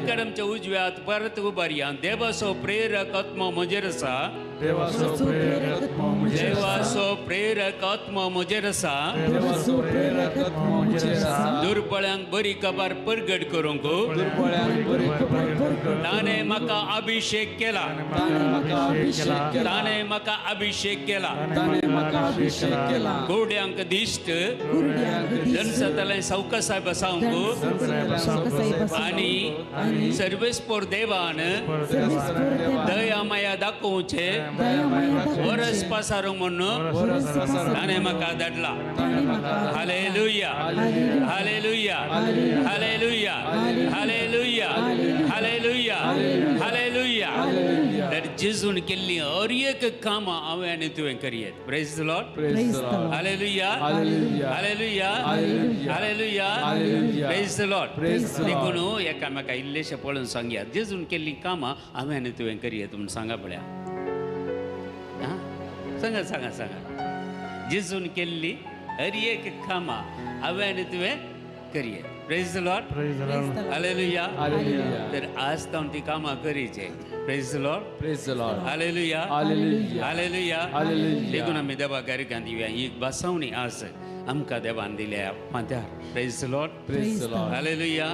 सगळ्या आमच्या उजव्या हात परत उबारया. देवाचो प्रेरक आत्मो म्हजेर आसा. देवाचो प्रेरक आत्मो म्हजेर आसा. देवाचो प्रेरक आत्मो म्हजेर आसा. देवाचो प्रेरक आत्मो म्हजेर आसा. दुर्बळ्यांक बरी खबर परगट करूंक. दुर्बळ्यांक बरी खबर परगट. ताणें म्हाका अभिषेक केला. ताणें म्हाका अभिषेक केला. ताणें म्हाका अभिषेक केला. ताणें म्हाका अभिषेक केला. कुरड्यांक दिश्ट. जनसतलें सवकसाय बसावंक आनी सर्वेस्पोर देवान दया माया दाखोवचे वरस पासारूंक म्हणून ताणें म्हाका धाडला. Hallelujah, hallelujah, hallelujah, hallelujah, hallelujah, hallelujah. तर जेजून केल्ली हर एक कामां हांवें आनी तुवें करयेत. Praise the Lord. Hallelujah, hallelujah, hallelujah. Praise the Lord. देखून एकामेका इल्लेशें पळोवन सांगया, जेजून केल्लीं कामां हांवें आनी तुवें करयेत म्हूण सांगा पळया. सांगा सांगा सांगा. जेजून केल्ली हर एक कामां हांवें आनी तुवें करयेत. Praise the Lord. Hallelujah. तर आज तावन ती कामां करीचे. Praise the Lord. Praise the Lord. Hallelujah, hallelujah. देखून आमी देवा गारिकां दिवया. एक बसावणी आज आमकां देवान दिल्या फांत्यार. Praise the Lord. Praise the Lord. Hallelujah.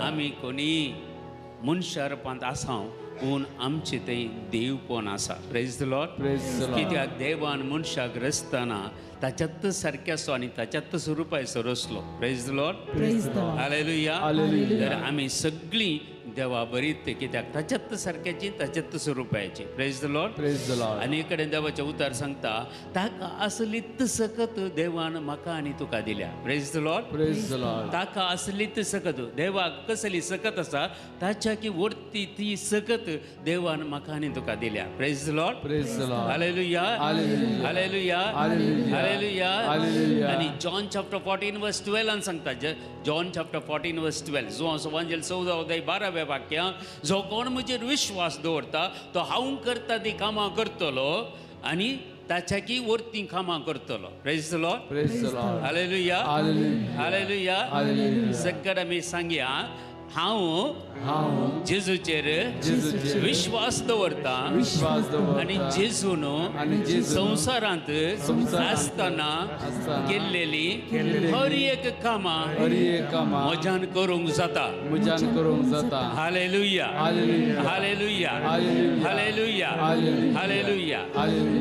आमी कोणी मनशा रुपांत आसा पूण आमचे थंय देवपण आसा. Praise the Lord. कित्याक देवान मनशाक रचतना ताच्यात सारक्याचो आनी ताच्यात स्वरुपाचो रचलो. Praise the Lord. Hallelujah. तर आमी सगळीं देवा बरीत कित्याक ताच्यात सारक्याची ताच्यात स्वरुपाची. Praise the Lord. आनी कडेन देवाचें उतार सांगता, ताका असलीत सकत देवान म्हाका आनी तुका दिल्या. Praise the Lord. ताका असलीत सकत, देवाक कसली सकत आसा ताच्या की वरती ती सकत देवान म्हाका आनी तुका दिल्या. Praise the Lord. Hallelujah, hallelujah, hallelujah. आनी जॉन चॅप्टर 14 वर्स 12 सांगता, जॉन चॅप्टर 14 वर्स 12, जो वांजेल 14 अध्याय 12व्या वाक्य, जो कोण म्हजेर विश्वास दवरता तो हांव करता ती कामां करतलो आनी ताच्या की वरती कामां करतलो. Praise the Lord. Hallelujah, hallelujah. सगळ्या आमी सांगया, हांव जेजूचेर विश्वास दवरता आनी जेजून संवसारांत आसतना केल्लेली हर एक कामां म्हज्यान करूंक जाता. Hallelujah, hallelujah, hallelujah, hallelujah.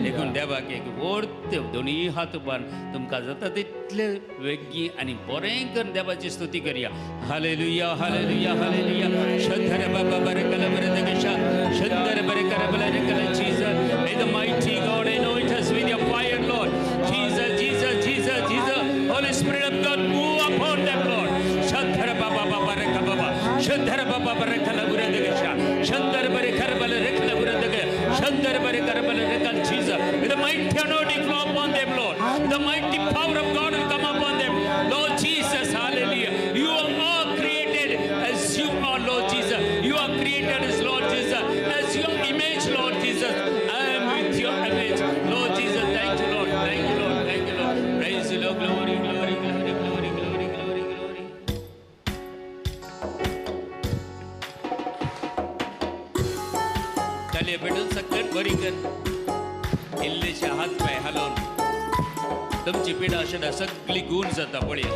देखून देवाक एक वर्त दोनूय हात उबार तुमकां जाता तितले वेगळी आनी बरें करून देवाची स्तुती करया. Hallelujah, hallelujah, hallelujah. शंकर बाबा बरकल बरदगशा Shankar बरकल बरकल. Jesus, may the mighty God anoint us with your fire, Lord. Jesus, Jesus, Jesus, Jesus. Holy Spirit of God, move upon them, Lord. Shankar Baba Barakal Baba Shankar Baba Barakal Buradagasha Shankar Barakal Barakal Buradaga Shankar Barakal Barakal. Jesus, may the mighty anointing flow upon them, Lord. The mighty power of God will come upon them, Lord Jesus. Hallelujah. You are created as you are, Lord Jesus. You are created as Lord Jesus, as your image, Lord Jesus. I am with your image, Lord Jesus. Thank you, Lord. Thank you, Lord. Thank you, Lord. Praise the Lord. Glory, glory, glory, glory, glory, glory, glory. चलिए बेटून सकट बरी कर, इल्लेशे हात पाय हालोवन तुमची पिडा अशें सगळी गुण जाता. पळया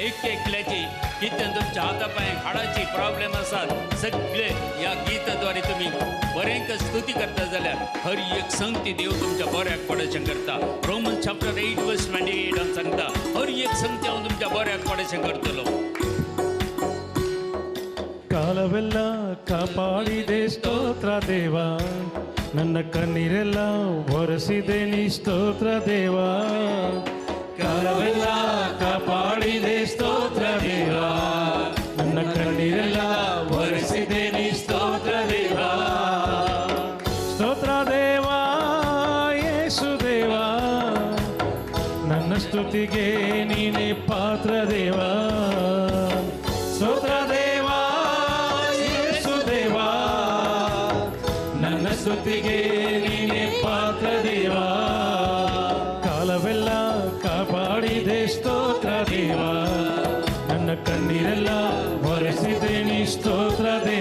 एक एकल्याची कितें तुमच्या हाता पांय हाडाची प्रॉब्लेम आसात सगळे ह्या गीताद्वारे तुमी बरें स्तुती करता जाल्यार हर एक संगती देव तुमच्या बऱ्याक पडशें करता. रोमन चॅप्टर 8 वर्स 28 सांगता, हर एक संगती हांव तुमच्या बऱ्याक पडशें करतलो. ಕಾಲವೆಲ್ಲ ಕಾಪಾಡಿದೆ ಸ್ತೋತ್ರ ದೇವಾ, ನನ್ನ ಕಣ್ಣೀರೆಲ್ಲ ಒರೆಸಿದೆ ನೀ ಸ್ತೋತ್ರ ದೇವಾ. ಕಾಲವೆಲ್ಲ ಕಾಪಾಡಿದೆ ಸ್ತೋತ್ರ ದೇವಾ, ನನ್ನ ಕಣ್ಣೀರೆಲ್ಲ ಒರೆಸಿದೆ ನೀ ಸ್ತೋತ್ರ ದೇವಾ. ಸ್ತೋತ್ರ ದೇವಾ ಯೇಸು ದೇವಾ, ನನ್ನ ಸ್ತುತಿಗೆ ನೀನೇ ಪಾತ್ರ ದೇವಾ. ಸ್ತೋತ್ರ ದೇವಾ ಯೇಸು ದೇವಾ, ನನ್ನ ಸ್ತುತಿಗೆ ನೀನೇ ಪಾತ್ರ ದೇವಾ. ಕಾಲವೆಲ್ಲ ಕಾಪಾಡಿದೆ ಸ್ತೋತ್ರ ದೇವಾ, ನನ್ನ ಕಣ್ಣೀರೆಲ್ಲ ಒರೆಸಿದೆ ನೀ ಸ್ತೋತ್ರ ದೇವಾ.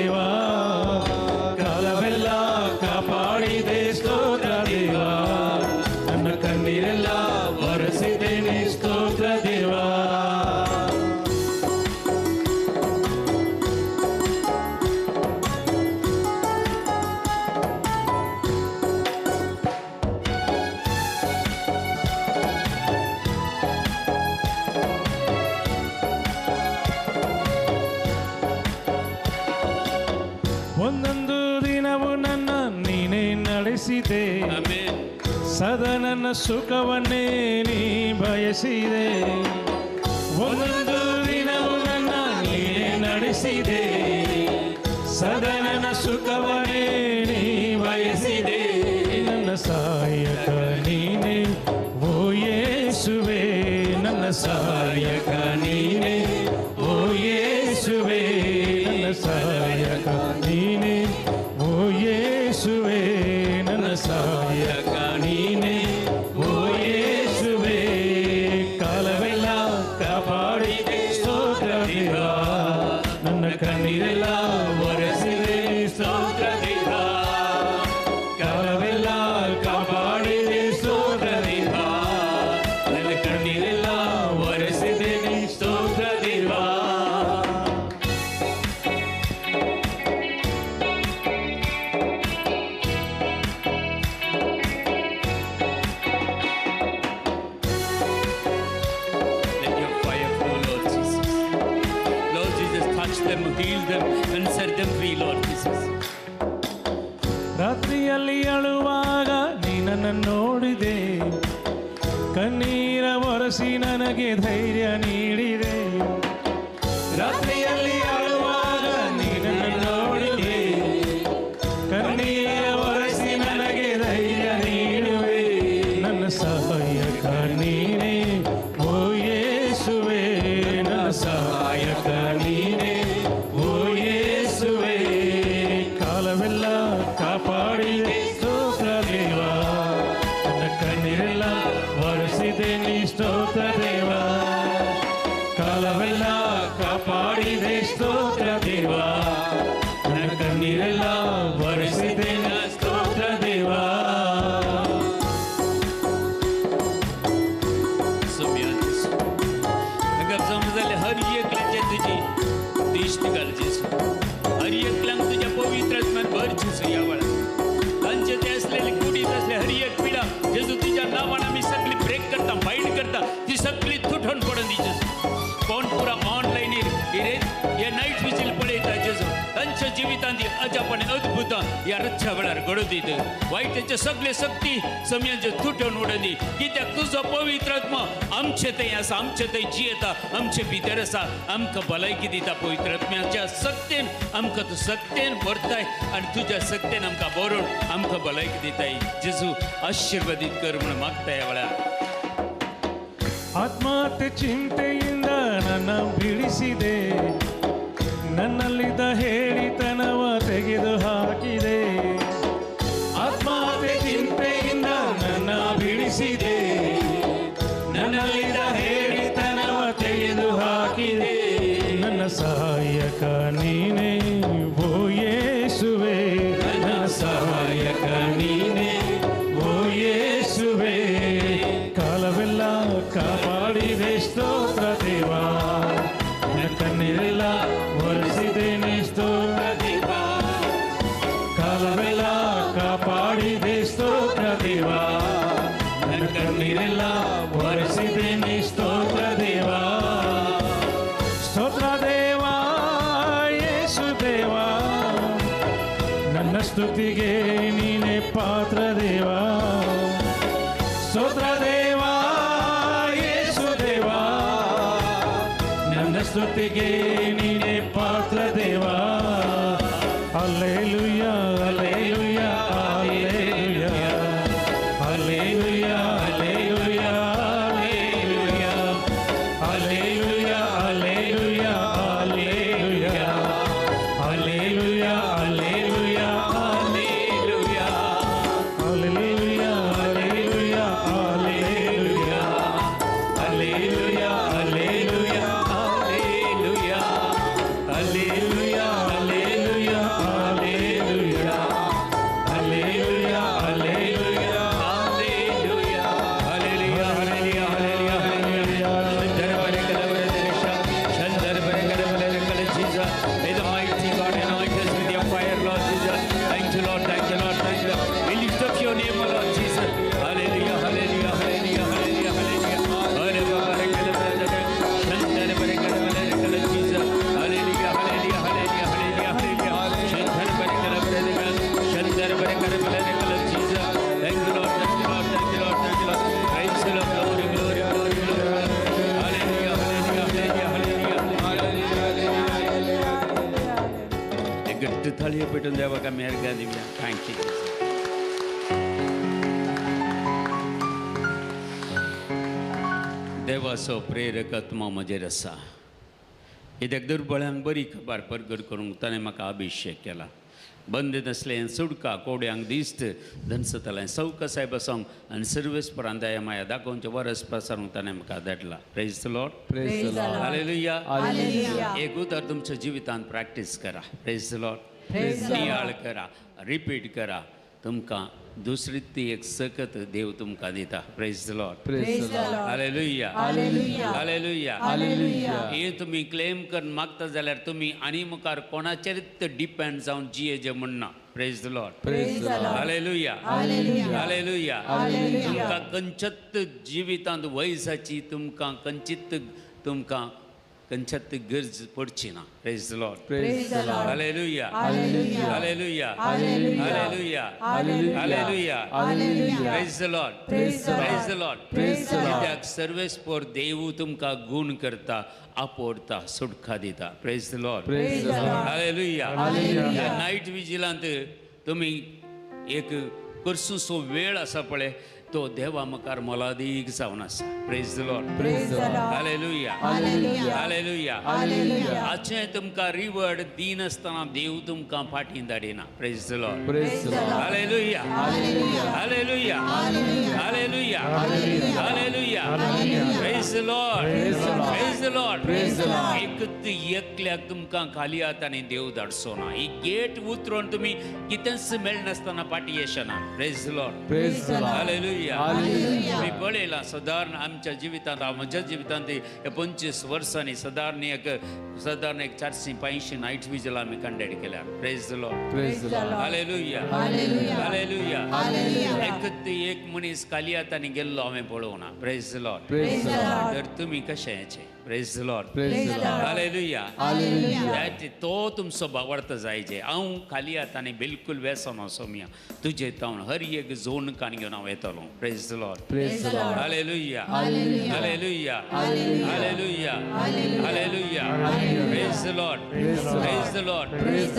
ಒರೆಸಿದೆ. ಸದಾ ನನ್ನ ಸುಖವನ್ನೇ ನೀ ಬಯಸಿದೆ. ಒಂದೊಂದು ದಿನವೂ ನನ್ನ ನೀನೇ ನಡೆಸಿದೆ. ಸದಾ ನನ್ನ ಸುಖವನ್ನೇ ನೀ ಬಯಸಿದೆ. ನನ್ನ ಸಹಾಯಕ ನೀನೇ ಓ ಯೇಸುವೇ, ನನ್ನ ಸಹಾಯಕ ನೀನೇ ಓ ಯೇಸುವೇ, ನನ್ನ ಸಹಾಯಕ ನೀನೇ ಓ ಯೇಸುವೇ, ನನ್ನ ಸಹಾಯಕ ನೀನೇ ಓ ಯೇಸುವೇ. ಕಾಲವೆಲ್ಲ ಕಾಪಾಡಿದೆ ಸ್ತೋತ್ರ ದೇವಾ, ನನ್ನ ಕಣ್ಣೀರೆಲ್ಲ ಒರೆಸಿದೆ ಸ್ತೋತ್ರ ದೇವಾ. ಕಾಲವೆಲ್ಲ ಕಾಪಾಡಿದೆ ಸ್ತೋತ್ರ ದೇವಾ, ನನ್ನ ಕಣ್ಣೀರೆಲ್ಲ ಒರೆಸಿದೆ ಸ್ತೋತ್ರ ದೇವಾ. Let your fire flow, Lord Jesus. Lord Jesus, touch them, heal them, and set them free, Lord Jesus. ರಾತ್ರಿಯಲ್ಲಿ ಅಳುವಾಗ ನೀ ನನ್ನ ನೋಡಿದೆ, ಕಣ್ಣೀರ ಒರೆಸಿ ನನಗೆ ಧೈರ್ಯ ನೀಡಿದೆ. ರಾತ್ರಿಯಲ್ಲಿ ಅಳುವಾಗ ನೀ ನನ್ನ ನೋಡಿದೆ, ಕಣ್ಣೀರ ಒರೆಸಿ ನನಗೆ ಧೈರ್ಯ ನೀಡುವೆ. ನನ್ನ ಸಹಾಯಕ ನೀನೇ ಓ ಯೇಸುವೇ, ನನ್ನ ಸಹಾಯಕ ನೀನೇ ಓ ಯೇಸುವೇ. ಕಾಲವೆಲ್ಲ ಕಾಪಾಡಿದೆ ಸ್ತೋತ್ರ ದೇವಾ, ನನ್ನ ಕಣ್ಣೀರೆಲ್ಲ ಒರೆಸಿದೆ ನೀ ಸ್ತೋತ್ರ ದೇವಾ. ಕಾಲವೆಲ್ಲ ಕಾಪಾಡಿದೆ ಸ್ತೋತ್ರ ದೇವಾ, ನನ್ನ ಕಣ್ಣೀರೆಲ್ಲ ಒರೆಸಿದೆ ಸ್ತೋತ್ರ ದೇವಾ. समजले हर एकल्याचे तुजी दिश्ट घाल जेसू, हर एकल्यांक तुज्या पवित्र आत्म्यान भर जेसू. ह्या वेळार तांचे ते आसलेले कुडीत आसले हर एक पिडा जेजू तुज्या नांवान आमी सगळी ब्रेक करता, बायंड करता, ती सगळी तुटून पडून दी जेजू. कोण पुरा ऑनलायनीर हे नायट विजील पळयता जेजू, तांच्या जिवितांत ही अजापणे अद्भुतां ह्या रातच्या वेळार घडोवन दीत. वायटाचे सगळे शक्ती समयांचे तुटून उडोवन दी, कित्याक तुजो पवित्र आत्मा आमचे थंय आसा, आमचे थंय जियेता, आमचे भितर आसा, आमकां भलायकी दिता. पवित्र आत्म्याच्या शक्तेन आमकां तूं शक्तेन भरताय आनी तुज्या शक्तेन आमकां भरून आमकां भलायकी दिताय. जेजू आशिर्वादीत कर म्हणून मागता ह्या वेळार. ಆತ್ಮಹತ್ಯೆ ಚಿಂತೆಯಿಂದ ನನ್ನ ಬಿಡಿಸಿದೆ, ನನ್ನಲ್ಲಿದ್ದ ಹೇಳಿತನವ ತೆಗೆದು ಹಾಕಿದೆ. ಆತ್ಮಹತ್ಯೆ ಚಿಂತೆಯಿಂದ ನನ್ನ ಬಿಡಿಸಿದೆ, ನನ್ನಲ್ಲಿದ್ದ ಹೇಳಿತನವ ತೆಗೆದು ಹಾಕಿದೆ. ನನ್ನ ಸಹಾಯಕ ನೀನೇ ಓ ಯೇಸುವೇ, ನನ್ನ ಸಹಾಯಕ ನೀನೇ ಓ ಯೇಸುವೇ. ಕಾಲವೆಲ್ಲ ಕಾಪಾಡಿದೆ ಸ್ತೋತ್ರ ದೇವಾ, ನನ್ನ ಕಣ್ಣೀರೆಲ್ಲ ಒರೆಸಿದೇನೆ ಸ್ತೋತ್ರ ದೇವಾ. ಕಾಲವೆಲ್ಲ ಕಾಪಾಡಿದೆ ಸ್ತೋತ್ರ ದೇವಾ, ನನ್ನ ಕಣ್ಣೀರೆಲ್ಲ ಒರೆಸಿದೇನೆ ಸ್ತೋತ್ರ ದೇವಾ. ಸ್ತೋತ್ರ ದೇವಾ ಯೇಸು ದೇವಾ, ನನ್ನ ಸ್ತುತಿಗೆ ನೀನೇ ಪಾತ್ರ ದೇವಾ. ಸ್ತೋತ್ರ ದೇವಾ ಯೇಸು ದೇವಾ, ನನ್ನ ಸ್ತುತಿಗೆ ನೀನೇ ಪಾತ್ರ ದೇವಾ. Alleluia alleluia alleluia alleluia alleluia alleluia alleluia alleluia alleluia alleluia alleluia alleluia alleluia alleluia alleluia alleluia alleluia alleluia alleluia alleluia. एक घट्ट थाळयो पेटून देवाक आमी अर्घां दिवया. Thank you. देवाचो प्रेरक आत्मा म्हजेर आसा. कित्याक दुर्बळ्यांक बरी खबर परगट करूंक ताणें म्हाका अभिशेक केला. बंद नासलें सुडका कोड्यांक दिस्त धनसतलें सवकसाय बसोंक आनी सर्वेस्परान दया माया दाखोवचें वरस पसरूंक ताणें म्हाका धाडला. Praise the Lord. Praise the Lord. Hallelujah. एक उतर तुमच्या जिवितांत प्रॅक्टीस करा. Praise the Lord. नियाळ करा, रिपीट करा. तुमकां दुसरी ती एक सकत देव तुमकां दिता. Praise the Lord. Hallelujah. Hallelujah. हे तुमी क्लेम करून मागता जाल्यार तुमी आनी मुखार कोणाचेरूच डिपेंड जावन जियेजे म्हणना. Praise the Lord. Hallelujah. Hallelujah. तुमकां खंयच्याच जिवितांत वयसाची तुमकां खंयचीच तुमकां खंयच्याच गरज पडची ना. Praise the Lord. Hallelujah. Hallelujah. Hallelujah. Hallelujah. Praise the Lord. Praise the Lord. कित्याक सर्वेस्पर देव तुमकां गूण करता, आपोडता, सुटका दिता. Praise the Lord. Hallelujah. ह्या नायट विजिलांत तुमी एक करसुसो वेळ आसा पळय तो देवा मुखार मोलादीक जावन आसा. Praise the Lord. Hallelujah. Hallelujah. हाचें तुमकां रिवर्ड दिनासतना देव तुमकां फाटीं धाडिना. Praise the Lord. Hallelujah. Hallelujah. Hallelujah. Hallelujah. Praise the Lord. Praise the Lord. एकच एकल्याक तुमकां खाली हातांनी देव धाडचो ना. ही गेट उतरून तुमी कितेंच मेळनासतना फाटीं येशना. Praise the Lord. Hallelujah. मी पळयलां सदारण आमच्या जिवितांत, म्हज्या जिवितांत 25 वर्सांनी सदारण एक 400-500 नायट विजल आमी कंडक्ट केल्या. Praise the Lord. Hallelujah. Hallelujah. एकच एक मनीस खाली हातांनी गेल्लो हांवें पळोवना. Praise the Lord. तर तुमी कशें येचें? Praise the Lord. Hallelujah. तो तुमचो भावार्थ जायचे. हांव खाली हातांनी बिलकूल वेसन सोम्या तुजे तावन हर एक झोन कान घेवन हांव येतलो. Praise the Lord. Hallelujah. Hallelujah. Hallelujah. Hallelujah. Praise the Lord. Praise the Lord. Praise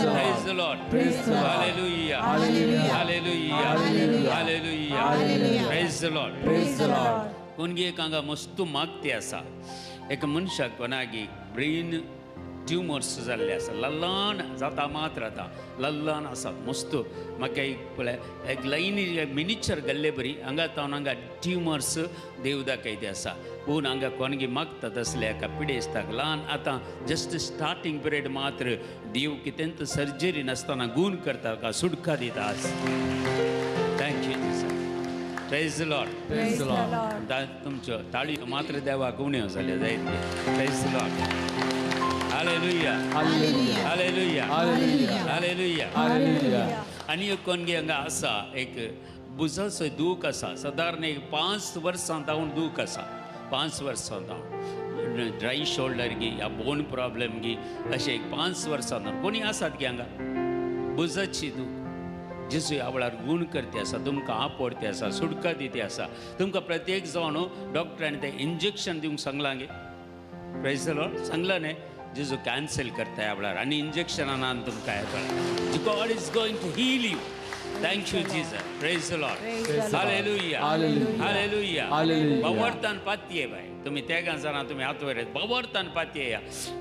the Lord. Hallelujah. Hallelujah. Hallelujah. Praise the Lord. कोणगी एक हांगा मस्तू मागती आसा. एका मनशाक कोणागी ब्रेन ट्युमर्स जाल्ले आसा. ल्हान जाता मात्र आतां ल्हान आसा मस्त. म्हाका एक पळय एक लायनी मिनिचर गेल्ले बरी हांगा तावन हांगा ट्युमर्स देव दाखयते आसा. पूण हांगा कोणगी मागता तसले एका पिडेस्ताक ल्हान आतां जस्ट स्टार्टींग पिरियड मात्र देव कितेंच सर्जरी नासतना गूण करता का सुटका दिता. Thank you Jesus. Praise the Lord. तुमच्यो ताळयो मात्र देवाक उण्यो जाल्यो जायत. Praise the Lord. Hallelujah. Hallelujah. Hallelujah. आनी एक कोणगी हांगा आसा एक भुजाचो दूख आसा. सादारण एक 5 वर्सां जावन दूख आसा. 5 वर्सां जावन ड्राय शोल्डर गी या बोन प्रॉब्लम गी अशें एक 5 वर्सां जावन कोणी आसात गी हांगा भुजाची दूख. जेजू ह्या वेळार गूण करते आसा, तुमकां आपोडते आसा, सुटका दिते आसा. तुमकां प्रत्येक जावन डॉक्टरान तें इंजेक्शन दिवंक सांगलां गे. Praise the Lord. सांगलां न्ही जेजू कॅन्सल करता ह्या वेळार आनी इंजेक्शनान तुमकां येता. God is going to heal you. Thank you Jesus. Praise the Lord. Hallelujah. Hallelujah. बावडतान पातये बाय तुमी तेगां जाणां तुमी हात वयर बावडतान पातये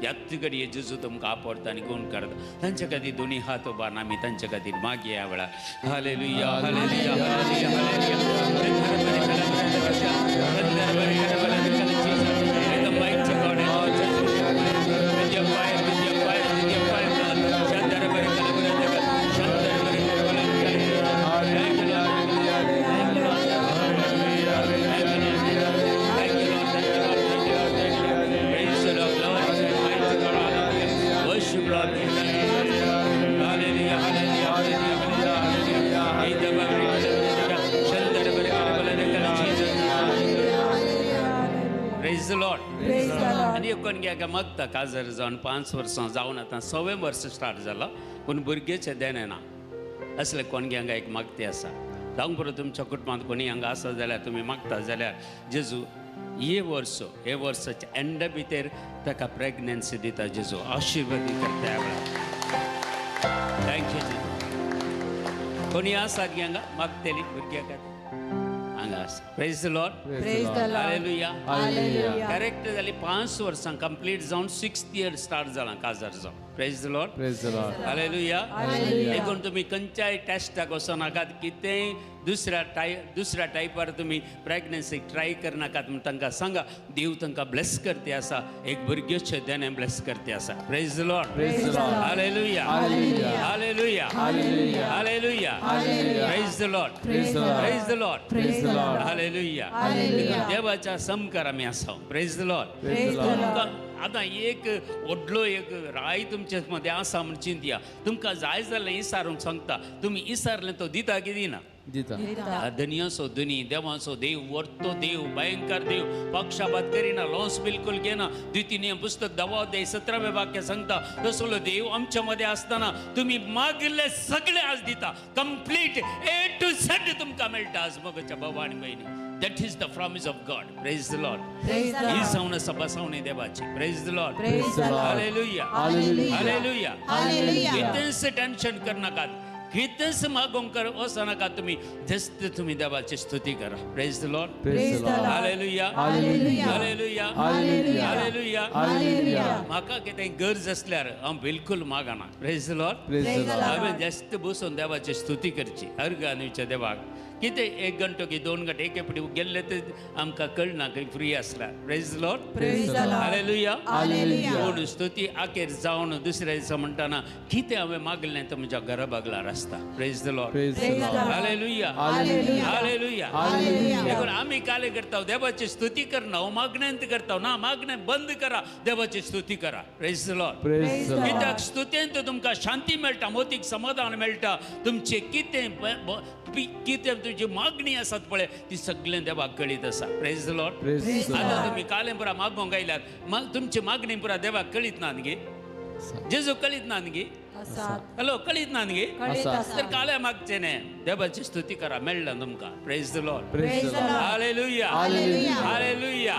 ह्याच घडये जेजू तुमकां आपोडता आनी गूण करता. तांचे खातीर दोनी हात उबारून आमी तांचे खातीर मागया ह्या वेळार. Hallelujah. Hallelujah. Hallelujah. आनी एक मागता काजार जावन 5 वर्सां जावन आतां 6वें वर्स स्टार्ट जाला पूण भुरगेचें देणें ना. असले कोणगे हांगा एक मागती आसा. जावंक पुरो तुमच्या कुटुंबांत कोणी हांगा आसा जाल्यार तुमी मागता जाल्यार जेजू हे वर्स हे वर्साच्या एंडा भितर ताका प्रेगनन्सी दिता जेजू आशिर्वाद करता ह्या वेळार. कोणी आसात गे हांगा मागतली भुरग्या खातीर हांगा आसा. Praise the Lord. Praise the Lord. Hallelujah. Hallelujah. Correct जाली 5 वर्सां कंप्लीट जावन 6th year start जालां काजार जावन. Praise the Lord. Praise the Lord. Hallelujah. Hallelujah. देखून तुमी खंयच्याय टेस्टाक वचनाकात, कितेंय दुसऱ्या टायपार तुमी प्रेग्नन्सी ट्राय करनाकात म्हूण तांकां सांगा. देव तांकां ब्लेस करते आसा, एक भुरग्याचे देणें ब्लेस करते आसा. Praise the Lord. Praise the Lord. Hallelujah. Hallelujah. Hallelujah. Hallelujah. Hallelujah. Hallelujah. Praise the Lord. Praise the Lord. Praise the Lord. Praise the Lord. Hallelujah. Hallelujah. देवाच्या समकार आमी आसा. Praise the Lord. Praise the Lord. आतां एक व्हडलो एक राय तुमचे मदें आसा म्हूण चिंतया. तुमकां जाय जाल्यार इसारूंक सांगता, तुमी इसारलें तो दिता की दिना? दिता. धनयाचो धनी, देवाचो देव, वर्तो देव, भयंकर देव, पक्षपात करिना, लॉस बिलकुल घेना. द्वितीय नियम पुस्तक 10 अध्याय 17 वाक्य सांगता, तसलो देव आमच्या मध्ये असताना तुम्ही मागिल्ले सगळे आज दिता. कंप्लीट ए टू झेड तुमकां मेळटा आज मोगाच्या बाबा आनी भयणी. That is the promise of God. Praise the Lord. Praise the Lord. ही जावन आसा बसावणी देवाची. Praise the Lord. Praise the Lord. Hallelujah. Hallelujah. Hallelujah. Hallelujah. कितेंच टेन्शन करनाकात, कितेंच मागोवंक वचनाका, तुमी जस्त तुमी देवाची स्तुती करा. Praise the Lord. Praise the Lord. Hallelujah. Hallelujah. Hallelujah. Hallelujah. Hallelujah. Hallelujah. म्हाका कितें गरज आसल्यार हांव बिलकुल मागना. Praise the Lord. Praise the Lord. हांवें जास्त बसून देवाची स्तुती करची. अर्घ दिवच्या देवाक. कितें 1 घंटो की 2 घंटे एके फावटी गेल्ले ते आमकां कळना खंय फ्री आसल्यार. Praise the Lord. Praise the Lord. Hallelujah. Hallelujah. पूण स्तुती आखेर जावन दुसऱ्या दिसा म्हणटाना कितें हांवें मागलें तें म्हज्या घरा बागलार आसता. Praise the Lord. Praise the Lord. Hallelujah. Hallelujah. Hallelujah. Hallelujah. देखून आमी काले करता, देवाची स्तुती करना, मागण्यांत करता ना, मागणें बंद करा, देवाची स्तुती करा. Praise the Lord. Praise the Lord. कित्याक स्तुतेंत तुमकां शांती मेळटा, मोतीक समाधान मेळटा. तुमचें कितें कितें तुमची मागणी आसात पळय ती सगळें देवाक कळीत आसा. Praise the Lord. आतां तुमी कालें पुरा मागोवंक आयल्यात, तुमची मागणी पुरा देवाक कळीत ना न्ही? जेजू कळीत ना न्ही? हॅलो, कळीत ना न्ही? तर काल्या मागचें न्ही, देवाची स्तुती करा, मेळ्ळें तुमकां. Praise the Lord. Hallelujah. Hallelujah.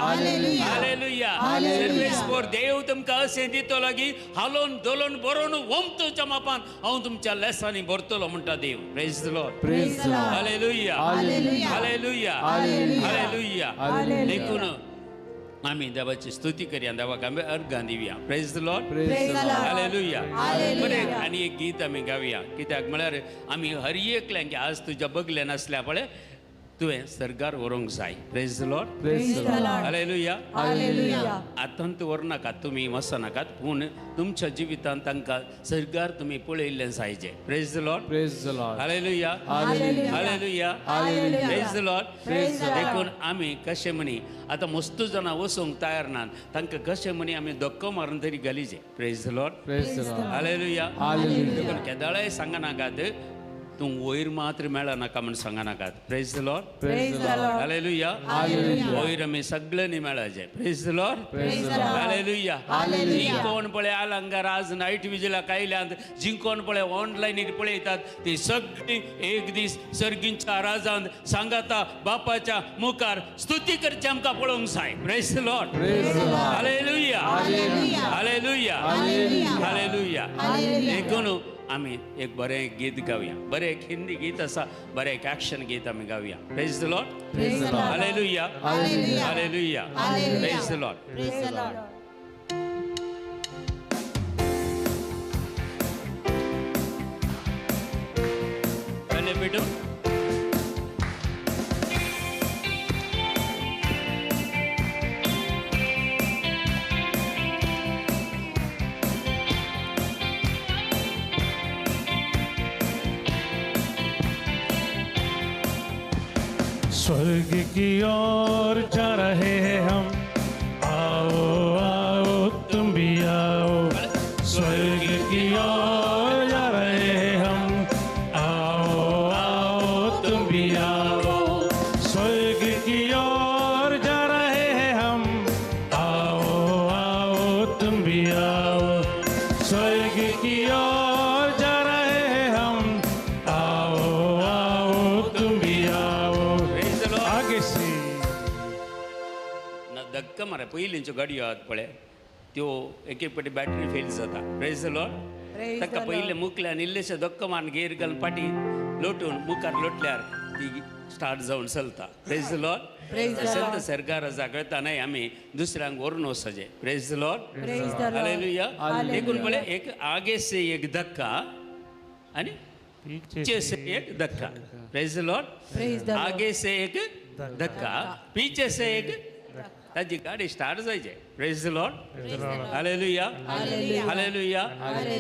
Hallelujah. सर्वेस्पोर देव तुमकां अशें दितलो की हालोवन धोलोवन बरोवन ओमतोच्या मापान हांव तुमच्या लेसांनी भरतलो म्हणटा देव. Praise the Lord. Hallelujah. Hallelujah. Hallelujah. देखून आमी देवाची स्तुती करया, देवाक आमी अर्घां दिवया. Praise the Lord. Hallelujah. बरें, आनी एक गीत आमी गावया. कित्याक म्हळ्यार आमी हर एकल्यांक आज तुज्या बगले नासल्या पळय तुवें सर्गार व्हरूंक जाय. Praise the Lord. Hallelujah. आतां तूं व्हरनाकात, तुमी वचनाकात, पूण तुमच्या जिवितांत तांकां सर्गार तुमी पळयल्लें जायजें. Praise the Lord. Hallelujah. Hallelujah. Praise the Lord. देखून आमी कशें म्हणी आतां मस्त जाणां वचूंक तयार नात, तांकां कशें म्हणी आमी धक्को मारून तरी घालीजे. Praise the Lord. Hallelujah. देखून केदळाय सांगनाकात तूं वयर मात्र मेळनाका म्हूण सांगनाकात. Praise the Lord. Hallelujah. वयर आमी सगळ्यांनी मेळाचे. Praise the Lord. Hallelujah. जी कोण पळय आलंगार आज नायट विजिलाक आयल्यात, जी कोण पळय ऑनलायनीर पळयतात, ती सगळीं एक दीस सर्गींच्या राजान सांगाता बापाच्या मुखार स्तुती करची आमकां पळोवंक जाय. Praise the Lord. Hallelujah. Hallelujah. Hallelujah. देखून आमी एक बरें गीत गावया, बरें एक हिंदी गीत आसा, बरें एक एक्शन गीत आमी गावया. Praise the Lord. Hallelujah. Hallelujah. Praise the Lord. पहले बेटो स्वर्ग की ओर जा रहे हैं हम, आओ आओ तुम भी आओ। स्वर्ग की ओर जा रहे हैं हम, आओ आओ तुम भी आओ। स्वर्ग की ओर जा रहे हैं हम, आओ आओ तुम भी आओ। स्वर्ग की ओर जा रहे हैं हम, आओ आओ तुम भी आओ। आगे से ना धक्का मारे पयलींच्यो गाडयो आहात पळय त्यो एक एक फावटी बॅटरी फेल जाता। Praise the Lord. ताका पयलें मुखल्यान इल्लेशे धक्को मारून गेर घालून फाटीं लोटून मुखार लोटल्यार ती स्टार्ट जावन चलता. Praise the Lord. संत सरकार जागयता न्हय आमी दुसऱ्यांक व्हरून वचचें. Praise the Lord. Hallelujah. देखून पळय एक आगे से एक धक्का आनी पीछे से एक धक्का. Praise the Lord. आगे से एक धक्का पीछे से एक, ताजी गाडी स्टार्ट जायचे. Praise the Lord. Hallelujah. Hallelujah.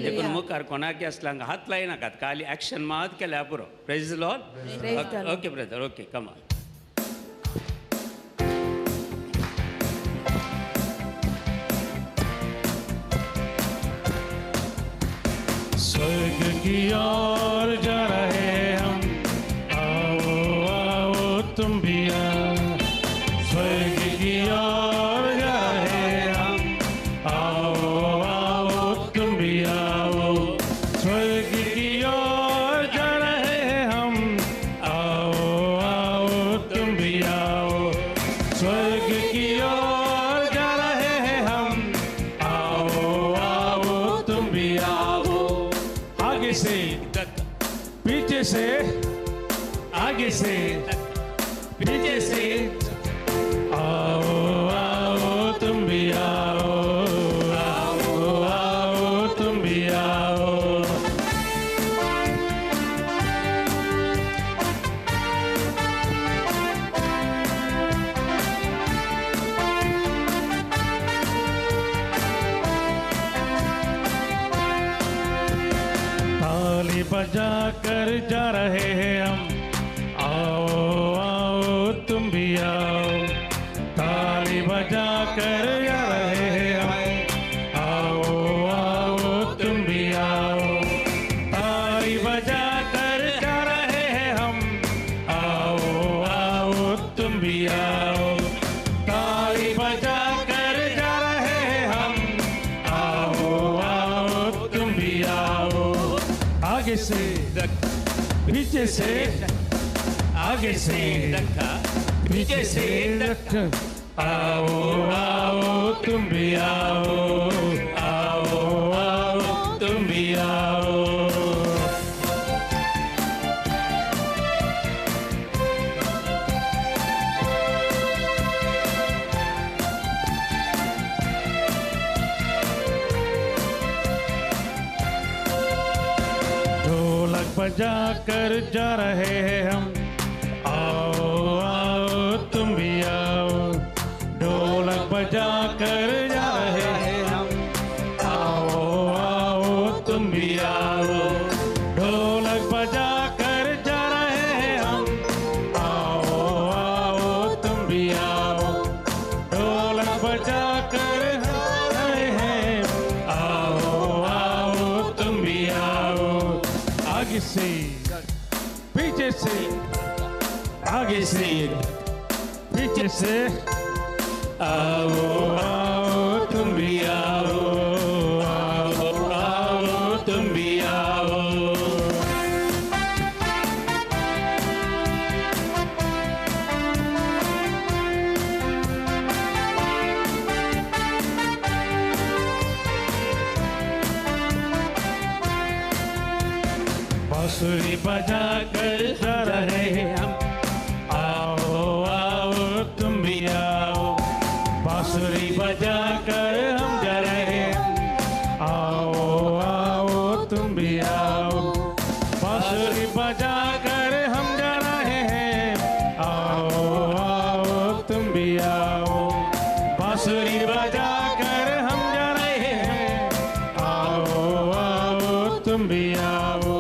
देखून मुखार कोणाक आसल्यांक हात लायनाकात, खाली एक्शन मात केल्यार पुरो. Praise the Lord. Okay brother, okay, come on. स्वर्ग की ओर जा रहे हम, आओ आओ तुम भी आओ. स्वर्ग की ओर जा रहे हम, आओ आओ तुम भी आओ. स्वर्ग की ओर जा रहे हम, आओ आओ तुम भी आओ. स्वर्ग की ओर जा रहे हम, आओ आओ तुम भी आओ. आगे से पीछे से, आगे से पीछे से, आओ आओ तुम भी आओ, आओ आओ तुम भी आओ. ताली बजा कर जा रहे हैं हम, आओ आओ तुम भी आओ. ताली बजा कर जा रहे हैं हम, आओ आओ तुम भी आओ. ताली बजा कर जा रहे हैं हम, आओ आओ तुम भी आओ. ताली बजा कर जा रहे हैं हम, आओ आओ तुम भी आओ. आगे से पीछे से, आगे से पीछे से, आओ आओ तुम भी आओ, आओ आओ तुम भी आओ. ढोलक बजा कर जा रहे हैं हम, आओ आओ तुम भी आओ. ढोलक बजा कर जा रहे हैं हम, आओ आओ तुम भी आओ. ढोलक बजा कर जा रहे हैं हम, आओ आओ तुम भी आओ. ढोलक बजा कर जा रहे हैं, आओ आओ तुम भी आओ. आगे से पीछे से, आगे से पीछे से, आओ आओ तुम भी आओ, आओ आओ तुम भी आओ. बांसुरी बजा कर जा रहे हैं हम, आओ आओ तुम भी आओ. बांसुरी बजा कर हम जा रहे हैं, आओ आओ तुम भी आओ. बांसुरी बजा कर हम जा रहे हैं, आओ आओ तुम भी आओ. बांसुरी बजा कर हम जा रहे हैं, आओ आओ तुम भी आओ.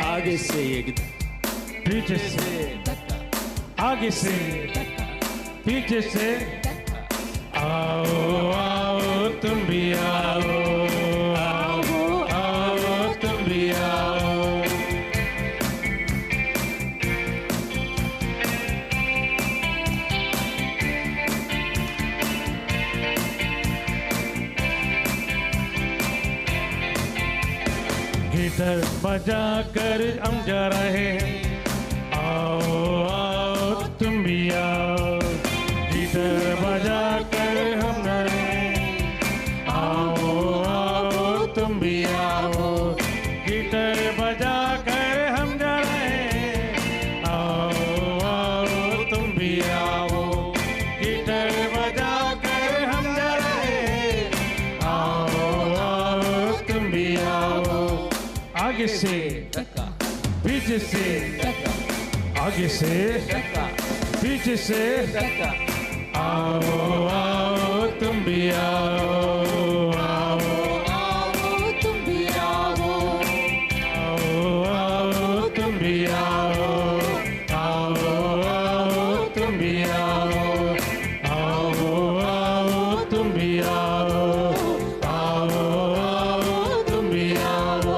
आगे से एक पीछे से, आगे से पीछे से, आओ आओ तुम भी आओ, आओ आओ तुम भी आओ. गिटार बजा कर हम जा रहे हैं, आओ आओ तुम भी आओ. गिटार बजा कर हम जा रहे हैं, आओ आओ तुम भी आओ. गिटार बजा कर हम जा रहे पीछे से, आगे से, पीछे से, आओ आओ तुम भी आओ, आओ आओ तुम भी आओ, आओ आओ तुम भी आओ, आओ आओ तुम भी आओ, आओ आओ तुम भी आओ, आओ आओ तुम भी आओ।